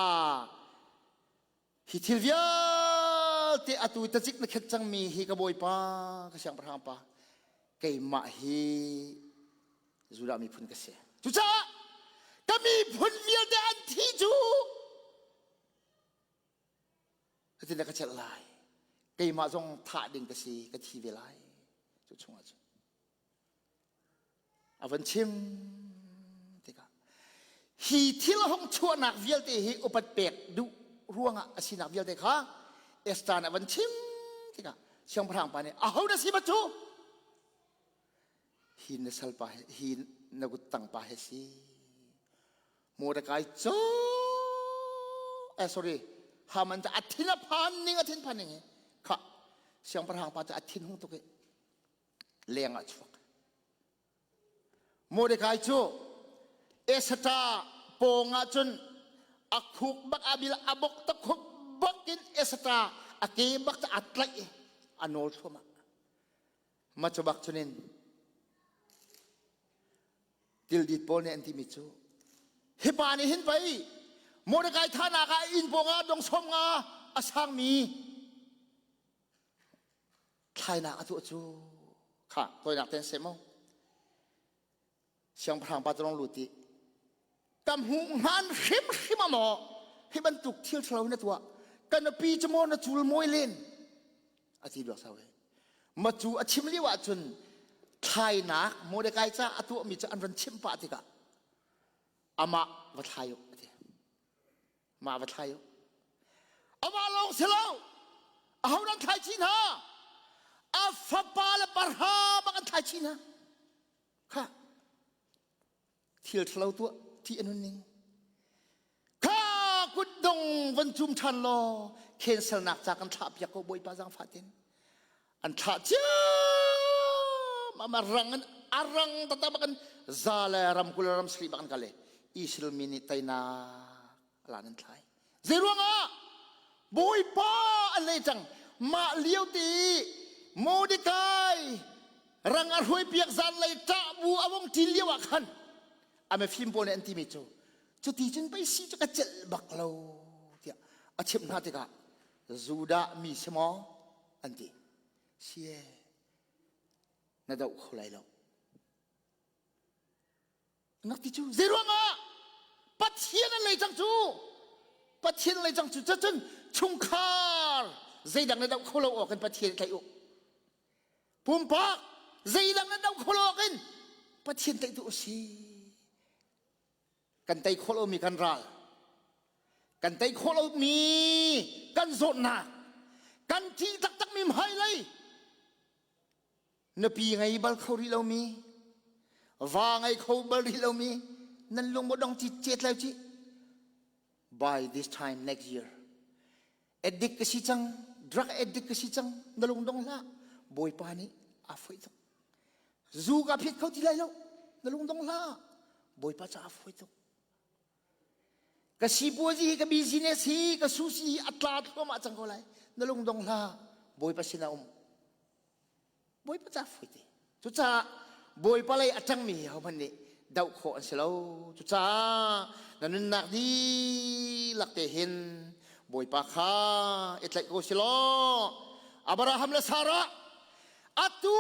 Hi thil vialte atu tazik na khet cangmi hi ka bawipa, ka siangpahrang pa, keimah hi Judah miphun ka si. Cucaah ka miphun vialte an thi cu hitin na ka celh lai. Keimah zong thah ding ka si, ka thi ve lai. Cu chungah cun. A van chim tikah hi thil hong chuahnak vialte hi upat pek duh ruangah a sinak vialte kha Esther nih a van chim tikah siangpahrang pa nih aho na si bat cu hi na salpa hi na kuttang pa he si Mordecai cu eh sorry Haman cu a thin a phan ning a thin phan ning hi kha siangpahrang pa cu a thin hung tuk i leng ah chuak. Mordecai cu Esther pawng ah cun a khuk bak a bil a bok ta khuk bak in Esther a ke bak a tlaih i a nawl thluahmah. Ma cu bak cunin tildit pawl nih an timi cu hi pa nih hin pei Mordecai thahnak ah inn pawng ah dong som nga a sangmi thlainak a tuah cu kha tawinak ten seh mu siangpahrang pa cu lut i ka hmuh hngan hrimhrim a maw hi bantuk thil ṭhalo na tuah ka nupi cu maw na cul mawi len a ti duak sau he ma cu a chim lio ah cun thlainak Mordecai ca a tuahmi cu an run chimh pah tikah amah va thlai u a ti Mah va thlai u. Amah lawng si lo. Aho nan thlai chih hna? A fapa le parha bak an thlai chih hna. Kha thil ṭhalo tuah ṭih a nun ning. Kha kutdong van cum ṭhan law cancelnak ca kan thlah piak ko Bawipa zaangfah tin. An thlah ciam a rang in a rang taktak bak in za le ram kul ram sri bak an kal i Israel mi nih teinak lan an thlai. Zei ruangah Bawipa an lei cang mah lio ti Mordecai rang a hruai piak zan lei ṭah bu a vong ṭin lio ah khan a mifim pawl nih an timi cu cuti cun pei si cu ka celh bak lo tiah a chimh hna tikah Judah mi si maw an ti sie na doh kho lai lo nak ti cu zei ruangah Pathian an lei cang cu Pathian lei cang cu cun chungkhar zeidang na doh kho lo awk in Pathian tlaih u pumpak zeidang na doh kho lo awk in Pathian tlaih tu u si kan tei khawh lomi kan ral kan tei khawh lomi kan zawtnak kan ṭih taktakmi hmailei nupi ngei bal kho rih lomi va ngei kho bal rih lomi nan lung maw dong ci cet lai ci by this time next year addict ka si cang drug addict ka si cang na lung dong hlah bawipa nih a foih tuk Zu ka phit kho ti lai lo. Na lung dong hlah. Bawipa ca a fawi tuk. Ka sipuazi hi ka business hi ka susi hi a tla thluahmah cang ko lai. Na lung dong hlah. Bawipa sin ah um. Bawipa ca fawi te. Cucaah Bawipa lei a ṭangmi hi hohmanh nih doh khawh an si lo. Cucaah na nunnak dihlak te hin Bawipa kha i tlaih ko si law Abraham le Sarah Atu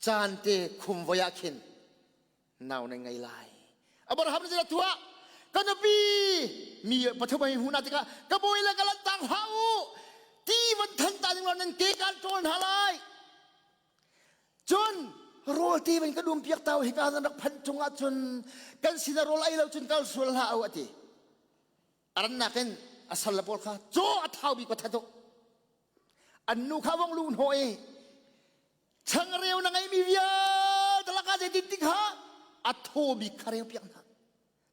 caan te khumvoi ah khin nau na ngei lai. Abraham nih tuah ka nupi mi pathum hei huna tikah ka bawi le ka lantak hlah u ti van than ta ding nan ke kan ṭawl hna lai. Cun rawl ti van ka dum piak tau hika nan rak phanh chung ah cun kan sin rawl ei lo cun kal sual hlah u a ti. A rannak in a sal le pawl kha caw a thau bik ka that u. An nu kha vong lu hnawh i changreu na ngeimi vialte lakah zeitin ti kha a thaw bik kha reu piak hna.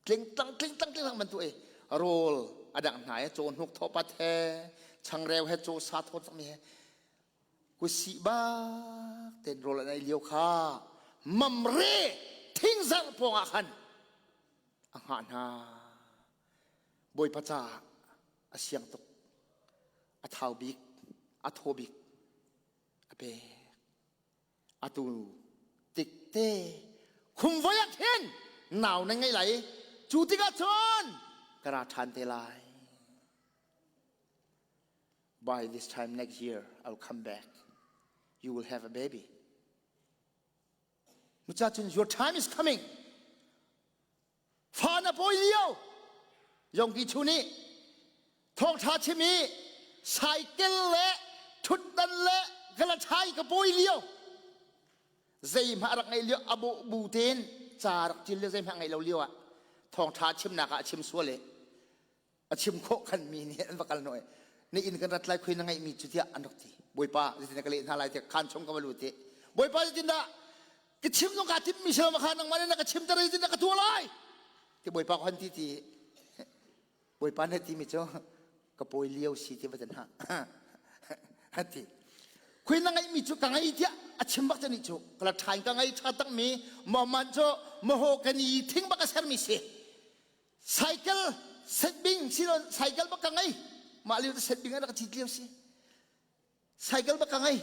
Tlingtlang tlingtlang tlingtlang bantuk i rawl a dangh hna i caw hnuk thawpat he changreu he caw sa thaw cangmi he kusih bak ten rawl an ei lio kha. Mamre thingzarh pawngah khan a hngah hna. Bawipa caah a siang tuk, a thau bik, a thaw bik a pek. Atu tikte khumvoi ah khin nau na ngei lai cu tikah cun ka ra ṭhan te lai. By this time next year, I'll come back. You will have a baby. Mucacun your time is coming. Fa na pawi lio. Yongki chu nih thawngṭha chim i cycle le ṭhutdan le galachai ka pawi lio. Zeihmah rak ngeih lio abo bu tein ca rak cil lio zeihmah ngeih lo lio ah thawngṭha chimnak ah a chim sual i a chim khawh khan mi nih an va kal hnawh i na inn kan rat lai khui na ngeihmi cu tiah an rak ti bawipa zeitin ka leh hna lai tiah khaan chung ka va lut i bawipa zeitindah ka chim zong kaa timmi si lo ma kha nangmah nih na ka chimter zeitindah ka tuah lai ti bawipa ka hon ti ti bawipa nih timi cu ka pawi lio si ti va tan ha a ti khui na ngeihmi cu ka ngei tiah a chim bak cani cu kala ṭhain ka ngei ṭha takmi moman cu maho kan i thing bak a sermi si Cycle setbing si cycle bak ka ngei. Mah lio te setbing an rak cit lio si. Cycle bak ka ngei.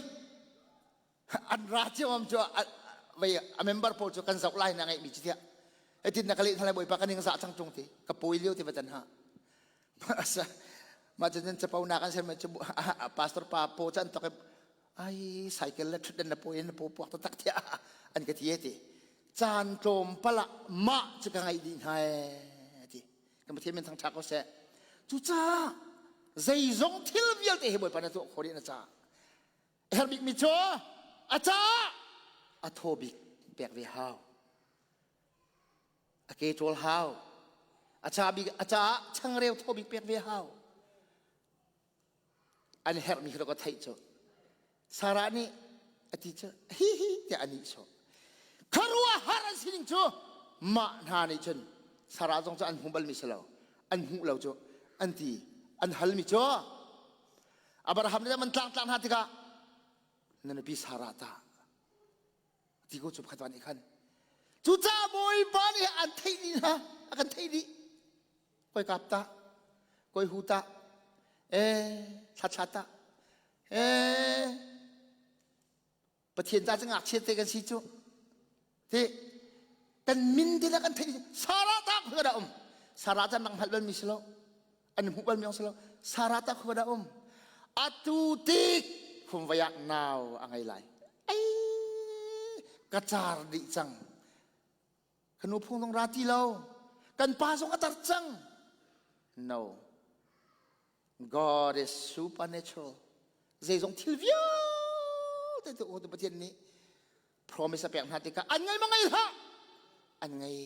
An ra cio am cu vei a member pawl cu kan zoh lai na ngeih mi cu tiah. Etin na ka leh thalai bawipa ka ning za cang tung ti ka pawi lio ti va tan ha. Mah cun nan capo na kan ser cu pastor pa po chan tok ai cycle le thutdan na pawi na paw puak taktak tiah an ka ti ti. Caan tlawmpal ah mah cu ka ngaih dih hna ee ti. Kan Pathian min thangṭhat ko seh. Cucaah zeizong thil vialte hi Bawipa na tuah khawh dih na caah. A herh bikmi cu a caah a thaw bik pek ve hau. A ke ṭawl hau. A ca bik a caah changreu thaw bik pek ve hau. An herhmi kha ka theih cu. Sarah nih a ti cu hi hi tiah a nihsawh. Khuaruahhar an sining cu mah hna nih cun Sarah zong cu an hmu balmi si lo. An hmuh lo cu an ti an halmi cu Abraham nih man tlangtlak hna tikah na nupi Sarah ta ti ko cu pakhat nih khan cucaah Bawipa nih an theih dih hna a kan theih dih koi kap ta koi hu ta e thla thla ta e Pathian ta cu ngakchia te kan si cu ti kan min ti le kan theih Sarah ta khua dah um Sarah ta nang hngalh bal mi si lo an hmuh bal mi si lo Sarah ta khua dah um atu tik khumvai ah nau a ngei lai ai ka car dih cang Ka nu phung zong ra ti lo. Kan pa zong a tar cang. No. God is supernatural. Zeizong thil vialte tu tu Pathian nih promise a pek hna tikah an ngei ma ngei hlah. An ngei.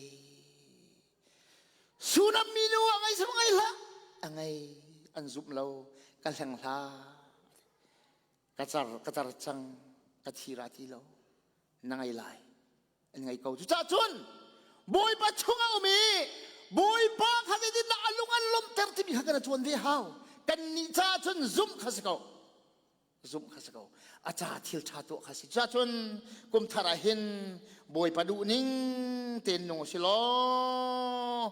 Sunam mi nu a ngei sama ngei hlah. A ngei. An zumh lo. Ka hleng hlah. Ka car ka tar cang. Ka thi ra ti lo. Na ngei lai. An ngei ko. Cucaah cun Bawipa chungah um i Bawipa kha zeitindah a lung an lawmhter timi kha kan cuan ve hau. Kannih caah cun zumh kha si ko. Zumh kha si ko. A ca thil ṭha tuah kha si. Cucaah cun kum thar ah hin Bawipa duh ning tein nung u si law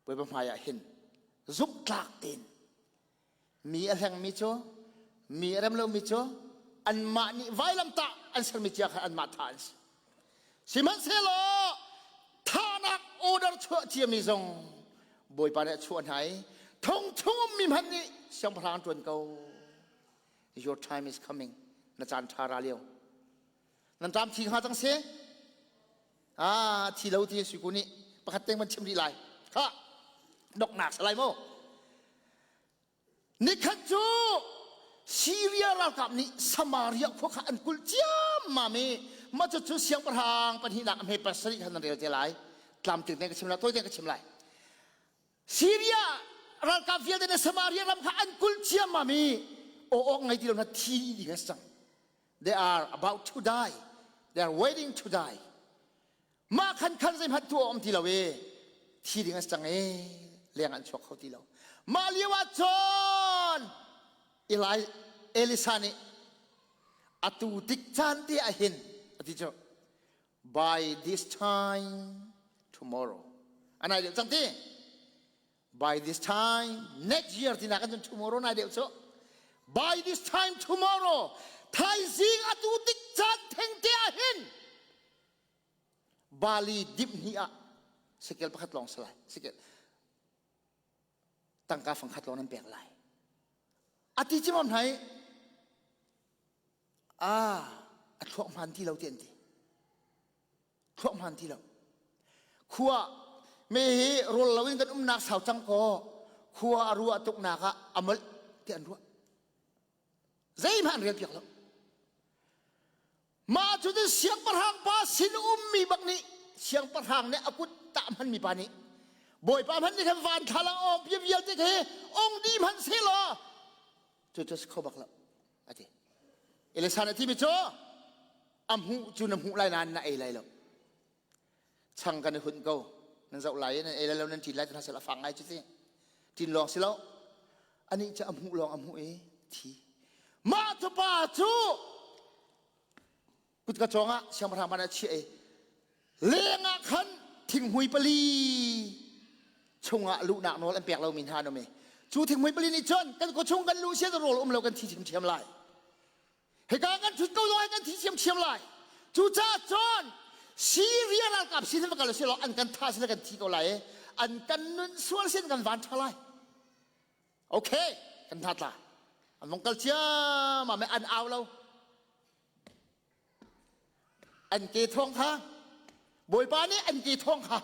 Bawipa hmai ah hin zumhtlak tein mi a hlengmi cu mi a rem lomi cu anmah nih vailamtah an sermi cia kha anmah thah an si. Sihmanhsehlaw thahnak order chuah ciami zong Bawipa nih a chuah hna i thong chung ummi hmanh nih siangpahrang ṭuan ko. Your time is coming. Na caan ṭha ra lio. Nan ṭam thi hnga cang si. Ah, thi lo ti si ku nih pakhat teng van chim rih lai. Kha doknak salai mo. Nikhat cu Syria ralkap nih Samaria khua kha an kulh ciammam i mah cu cu siangpahrang pahnihnak a hme pasarih khan nan rel te lai. Tlamtling tein ka chim lai, tawi tein ka chim lai. Syria ralkap vialte nih Samaria ram kha an kulh ciammam i aw awk ngei ti lo hna thi ding an si cang. They are about to die. They are waiting to die. Mah khan khan zeihmanh tuah um ti lo i thi ding an si cang i leng an chuak kho ti lo. Mah lio ah cun Eli. Elisa nih atu tik caan te ah hin a ti cu by this time tomorrow anai deuh cang ti by this time next year tina kan cun tomorrow nai deuh cu by this time tomorrow thaizing atu tik caan theng te ah hin Bali dip hnih ah sekel pakhat lawng si lai sekel tangka fangkhat lawng nan pek lai a ti cimam hna i a a thluak hmaan ti lo ti an ti thluak hmaan ti lo khua me hi rawl lo in kan umnak sau cang ko khua a ruah tuknak ah a molh ti an ruah zeihmanh an rel piak lo Mah cu cun siangpahrang pa sin ummi bak nih siangpahrang nih a kut tah hmanmi pa nih Bawipa hmanh nih khan van thlalang awng bia vialte khi ong dih hmanh sehlaw cu cu si kho bak lo a ti. Elisa nih a timi cu a hmuh cu na hmuh lai nain na ei lai lo. Chang kan i hunh ko nan zoh lai i nan ei lai lo nan ṭin lai ti hna seh a fak ngai cu ti. Ṭin lawng si lo anih cu a hmuh lawng a hmuh i thi. Mah cu pa cu kutka cawng ah siangpahrang van ah chiah i leng ah khan thinghmui pali chungah luhnak nawl an pek lomi hna an um i cu thinghmui pali nih cun kan kawchung kan luh sia rawl um lo kan thi thiamthiam lai hika kan thut ko zong kan thi thiamthiam lai cucaah cun Syria ralkap sin va kal sih law an kan tha sin kan thi ko lai i an kan nun sual sin kan van tha lai okay kan hna tla an vong kal ciammam an au lo An ke thawng kha Bawipa nih an ke thawng kha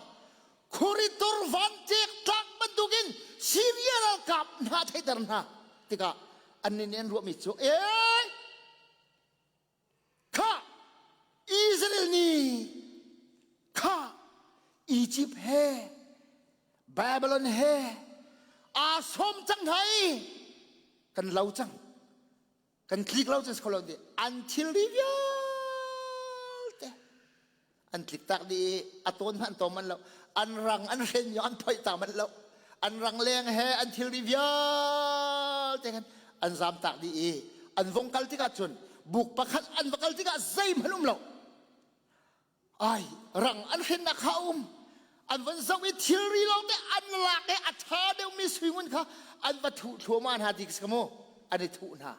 Khuritur van ṭek tlak bantukin Syria ralkap hna theihter hna tikah annih nih an ruahmi cu ee kha Israel nih kha Egypt he Babylon he aa sawm cang hna i kan lo cang kan tlik lo cun lo ti an thilri vialte an tlik tak dih i a tawn hmanh an manh lo an rang an hren mi an phoih ta manh lo an rang leng he an thilri vialte khan an zam tak dih i an vong kal tikah cun buk pakhat an va kal tikah zeihmanh um lo Ai, rang an hrennak kha a um. An van zoh i thilri lawngte an lak i a ṭha deuhmi suingun kha an va thuh thluahmah hna ti ka mu. An i thuh hna.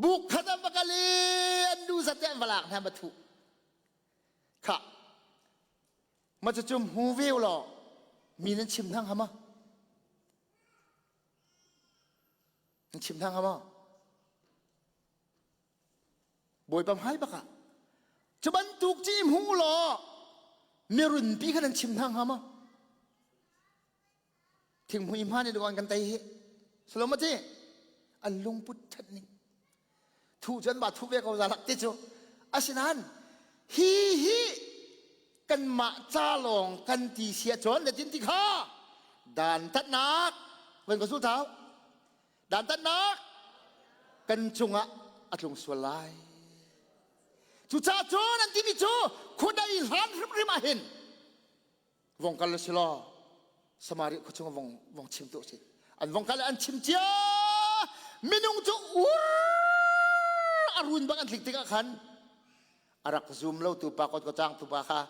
Buk khat an va kal i an nu zat te an va lak hna an va thuh. Khah, ma cucu hmu ve u law mi nan chim hna hnga ma? Nan chim hna hnga maw? Bawipa hmai bak ah cu bantuk ci hmu law mirunpi kha nan chim hna hnga maw? Thinghmui hma nih duan kan tei hi. Salom ti an lungput that ning. Thu cun ba thu ve ko za lak ti cu. Asinain hi hi kanmah ca lawng kan ti sia cun na tin ti kha dan tatnak van ko sul thau Dantatnak kan cungah a tlung sual lai. Cucaah cun an timi cu khuadei hlan hrimhrim ah hin vong kal si law Samaria khua chung vong vong chim tu si. An vong kal an chim cia minung cu ur a run bak an tlik tikah khan a rak zum lo tu pa kot ko cang tu pa kha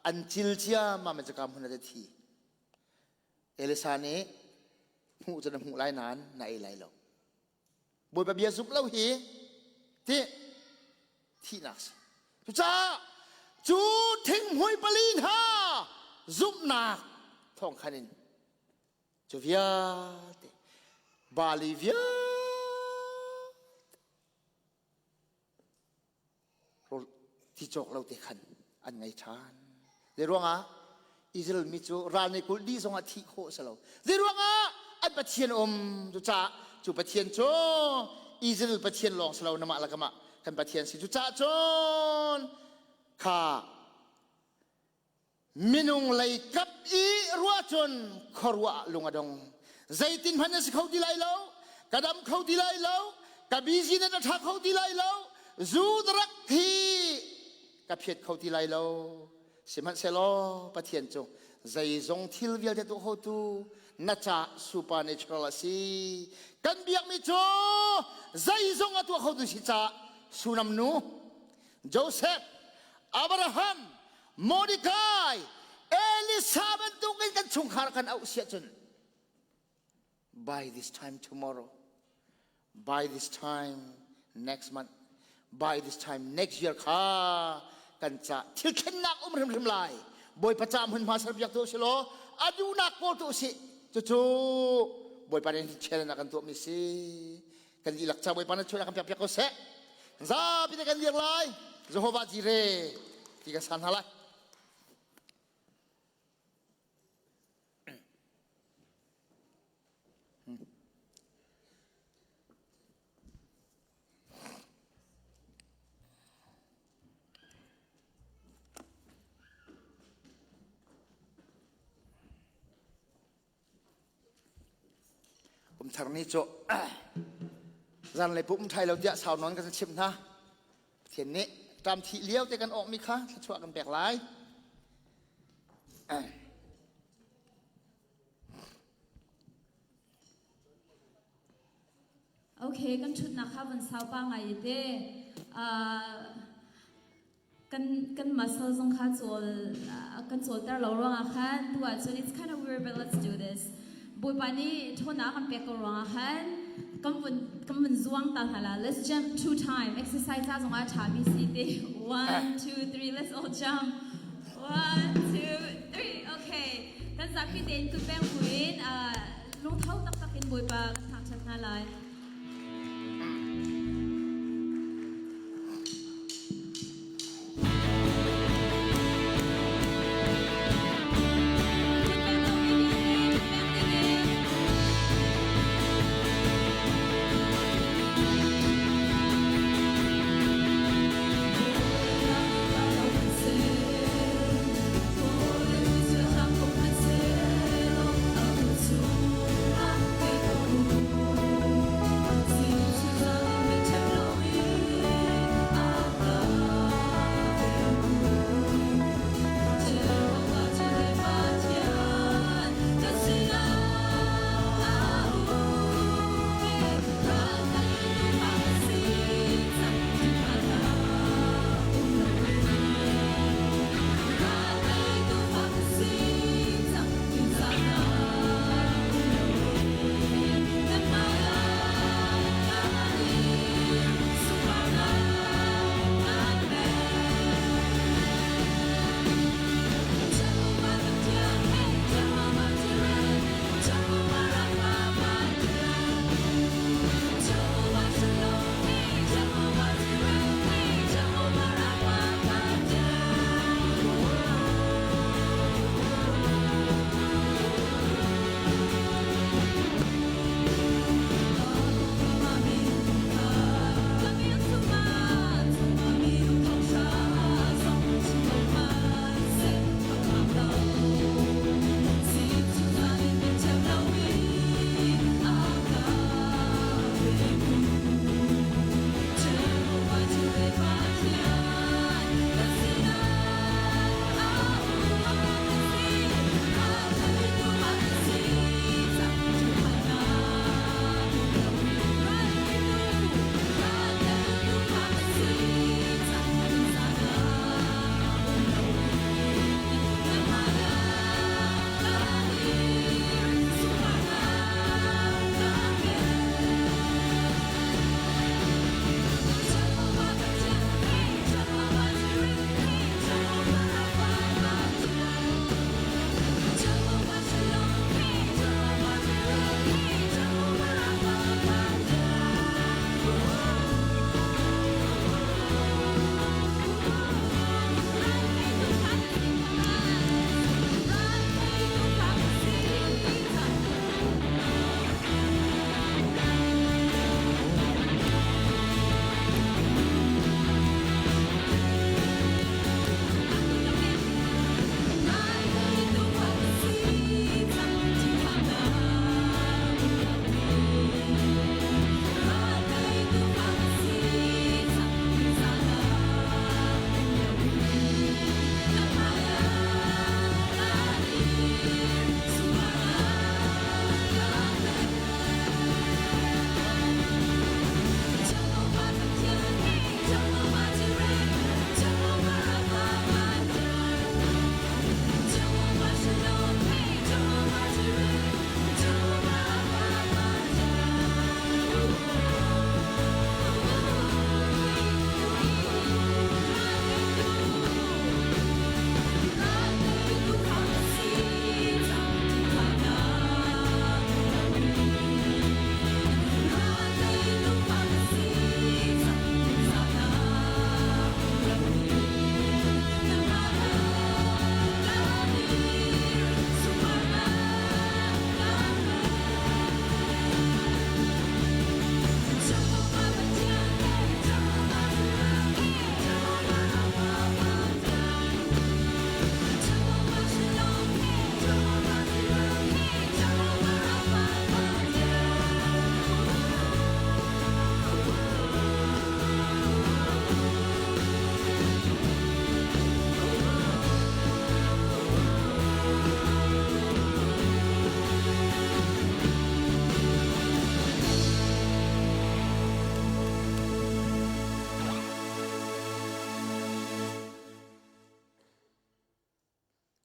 an cil cia ma man cakam hun a thi. Elisa nih hmuh cu na hmuh lai nain na ei lai lo. Bawipa bia zumh lo hi ti thihnak si. Cucaah cu thinghmui pali hna zumhnak thawng khan in cu vialte Bali vialte rawl ti cawk lo te khan an ngei ṭhan. Zei ruangah Israel mi cu ral nih kulh dih zongah thih khawh a si lo. Zei ruangah an Pathian um cucaah cu Pathian cu Israel Pathian lawng si lo namah le kamah kan Pathian si. Cucaah cun kha Minung lei kap i ruah cun khuaruah ah lung a dong. Zeitin hmanh na si kho ti lai lo, ka dam kho ti lai lo, ka busy na ṭha kho ti lai lo, zu drug hi ka phiat kho ti lai lo. Sihmanhsehlaw Pathian cu zeizong thil vialte tuah khotu na ca supernatural a si. Kan biakmi cu zeizong a tuah khotu si ca Sunam nu Joseph, Abraham, Mordecai, Elisa bantukin kan chungkhar kan auh siah cun by this time tomorrow, by this time next month, by this time next year kha kan ca thil thlennak um hrimhrim lai. Bawipa ca hmunhma serpiak tu si law a duhnak pawl tu si. Cucu Bawipa nih challenge a kan tuahmi si. Kan dihlak ca Bawipa na chuah kan piak piak ko seh. Zapi te kan dir lai. Jehovah Jireh ti kan san hna lai. Kum thar ni cu zanlei pum ṭhai lo tiah sau nawn kan chimh hna. Pathian nih ṭam thih lio te kan awkmi kha thluachuah kan pek lai. Okay, kan ṭhutnak kha van sau pa ngai te. Kan kan muscle zong kha cawl kan cawlter lo ruangah khan tu ahcun it's kind of weird, but let's do this. Bawipa nih ṭhawnnak kan pek ko ruangah khan kan vun kan vun zuang ta hna la. Let's jump two time. Exercise ca zongah ṭha mi si te. One, two, three, let's all jump. One, two, three. Okay, kan zapi tein kut peng buin lungtho taktak in Bawipa kan thangṭhat hna lai.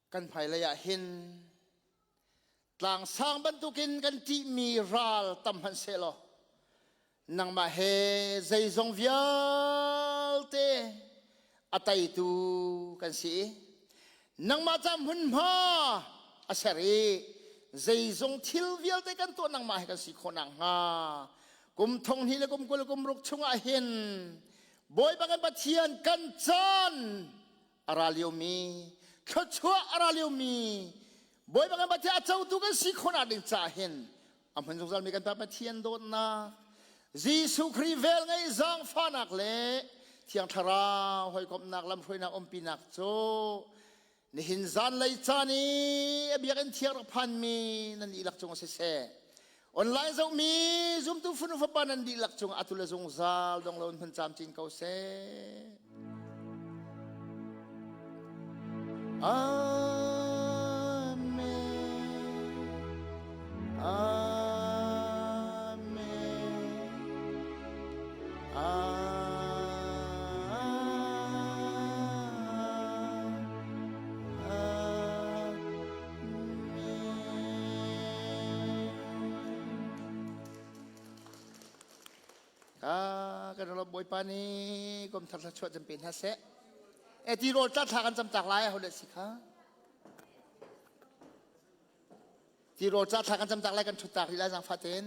Kan hmailei ah hin tlangsang bantukin kan ṭihmi ral tam hmanh sehlaw nangmah he zeizong vialte a teitu kan si i nangmah ca hmunhma a ser i zeizong thil vialte kan tuah nangmah he kan si khawh nakhnga kum thong hnih le kum 20 kum ruk chungah hin Bawipa kan Pathian kan caan a ra liomi thluachuah a ra liomi Bawipa kan Pathian a cotu kan si khawhnak ding caah hin a hmun zungzalmi kan Pa Pathian dawtnak Jesuh Khrih vel ngeih zaangfahnak le Thiang Thlarau hawikomhnak lamhruainak umpinak cu nihin zanlei caan i a biakinn thiang rak phanmi nan dihlak cung siseh online zohmi zumtu fanu fapa nan dihlak cung atu le zungzal dong lo in hmun camcin ko seh. Amen. Amen. Amen. Ah, kan ro Bawipa nih kum thar thluachuah cam pe hna seh. E ti rawl tla thla kan cam tak lai ho le si kha. Ti rawl tla thla kan cam tak lai kan thut tak rih lai zangfa tein.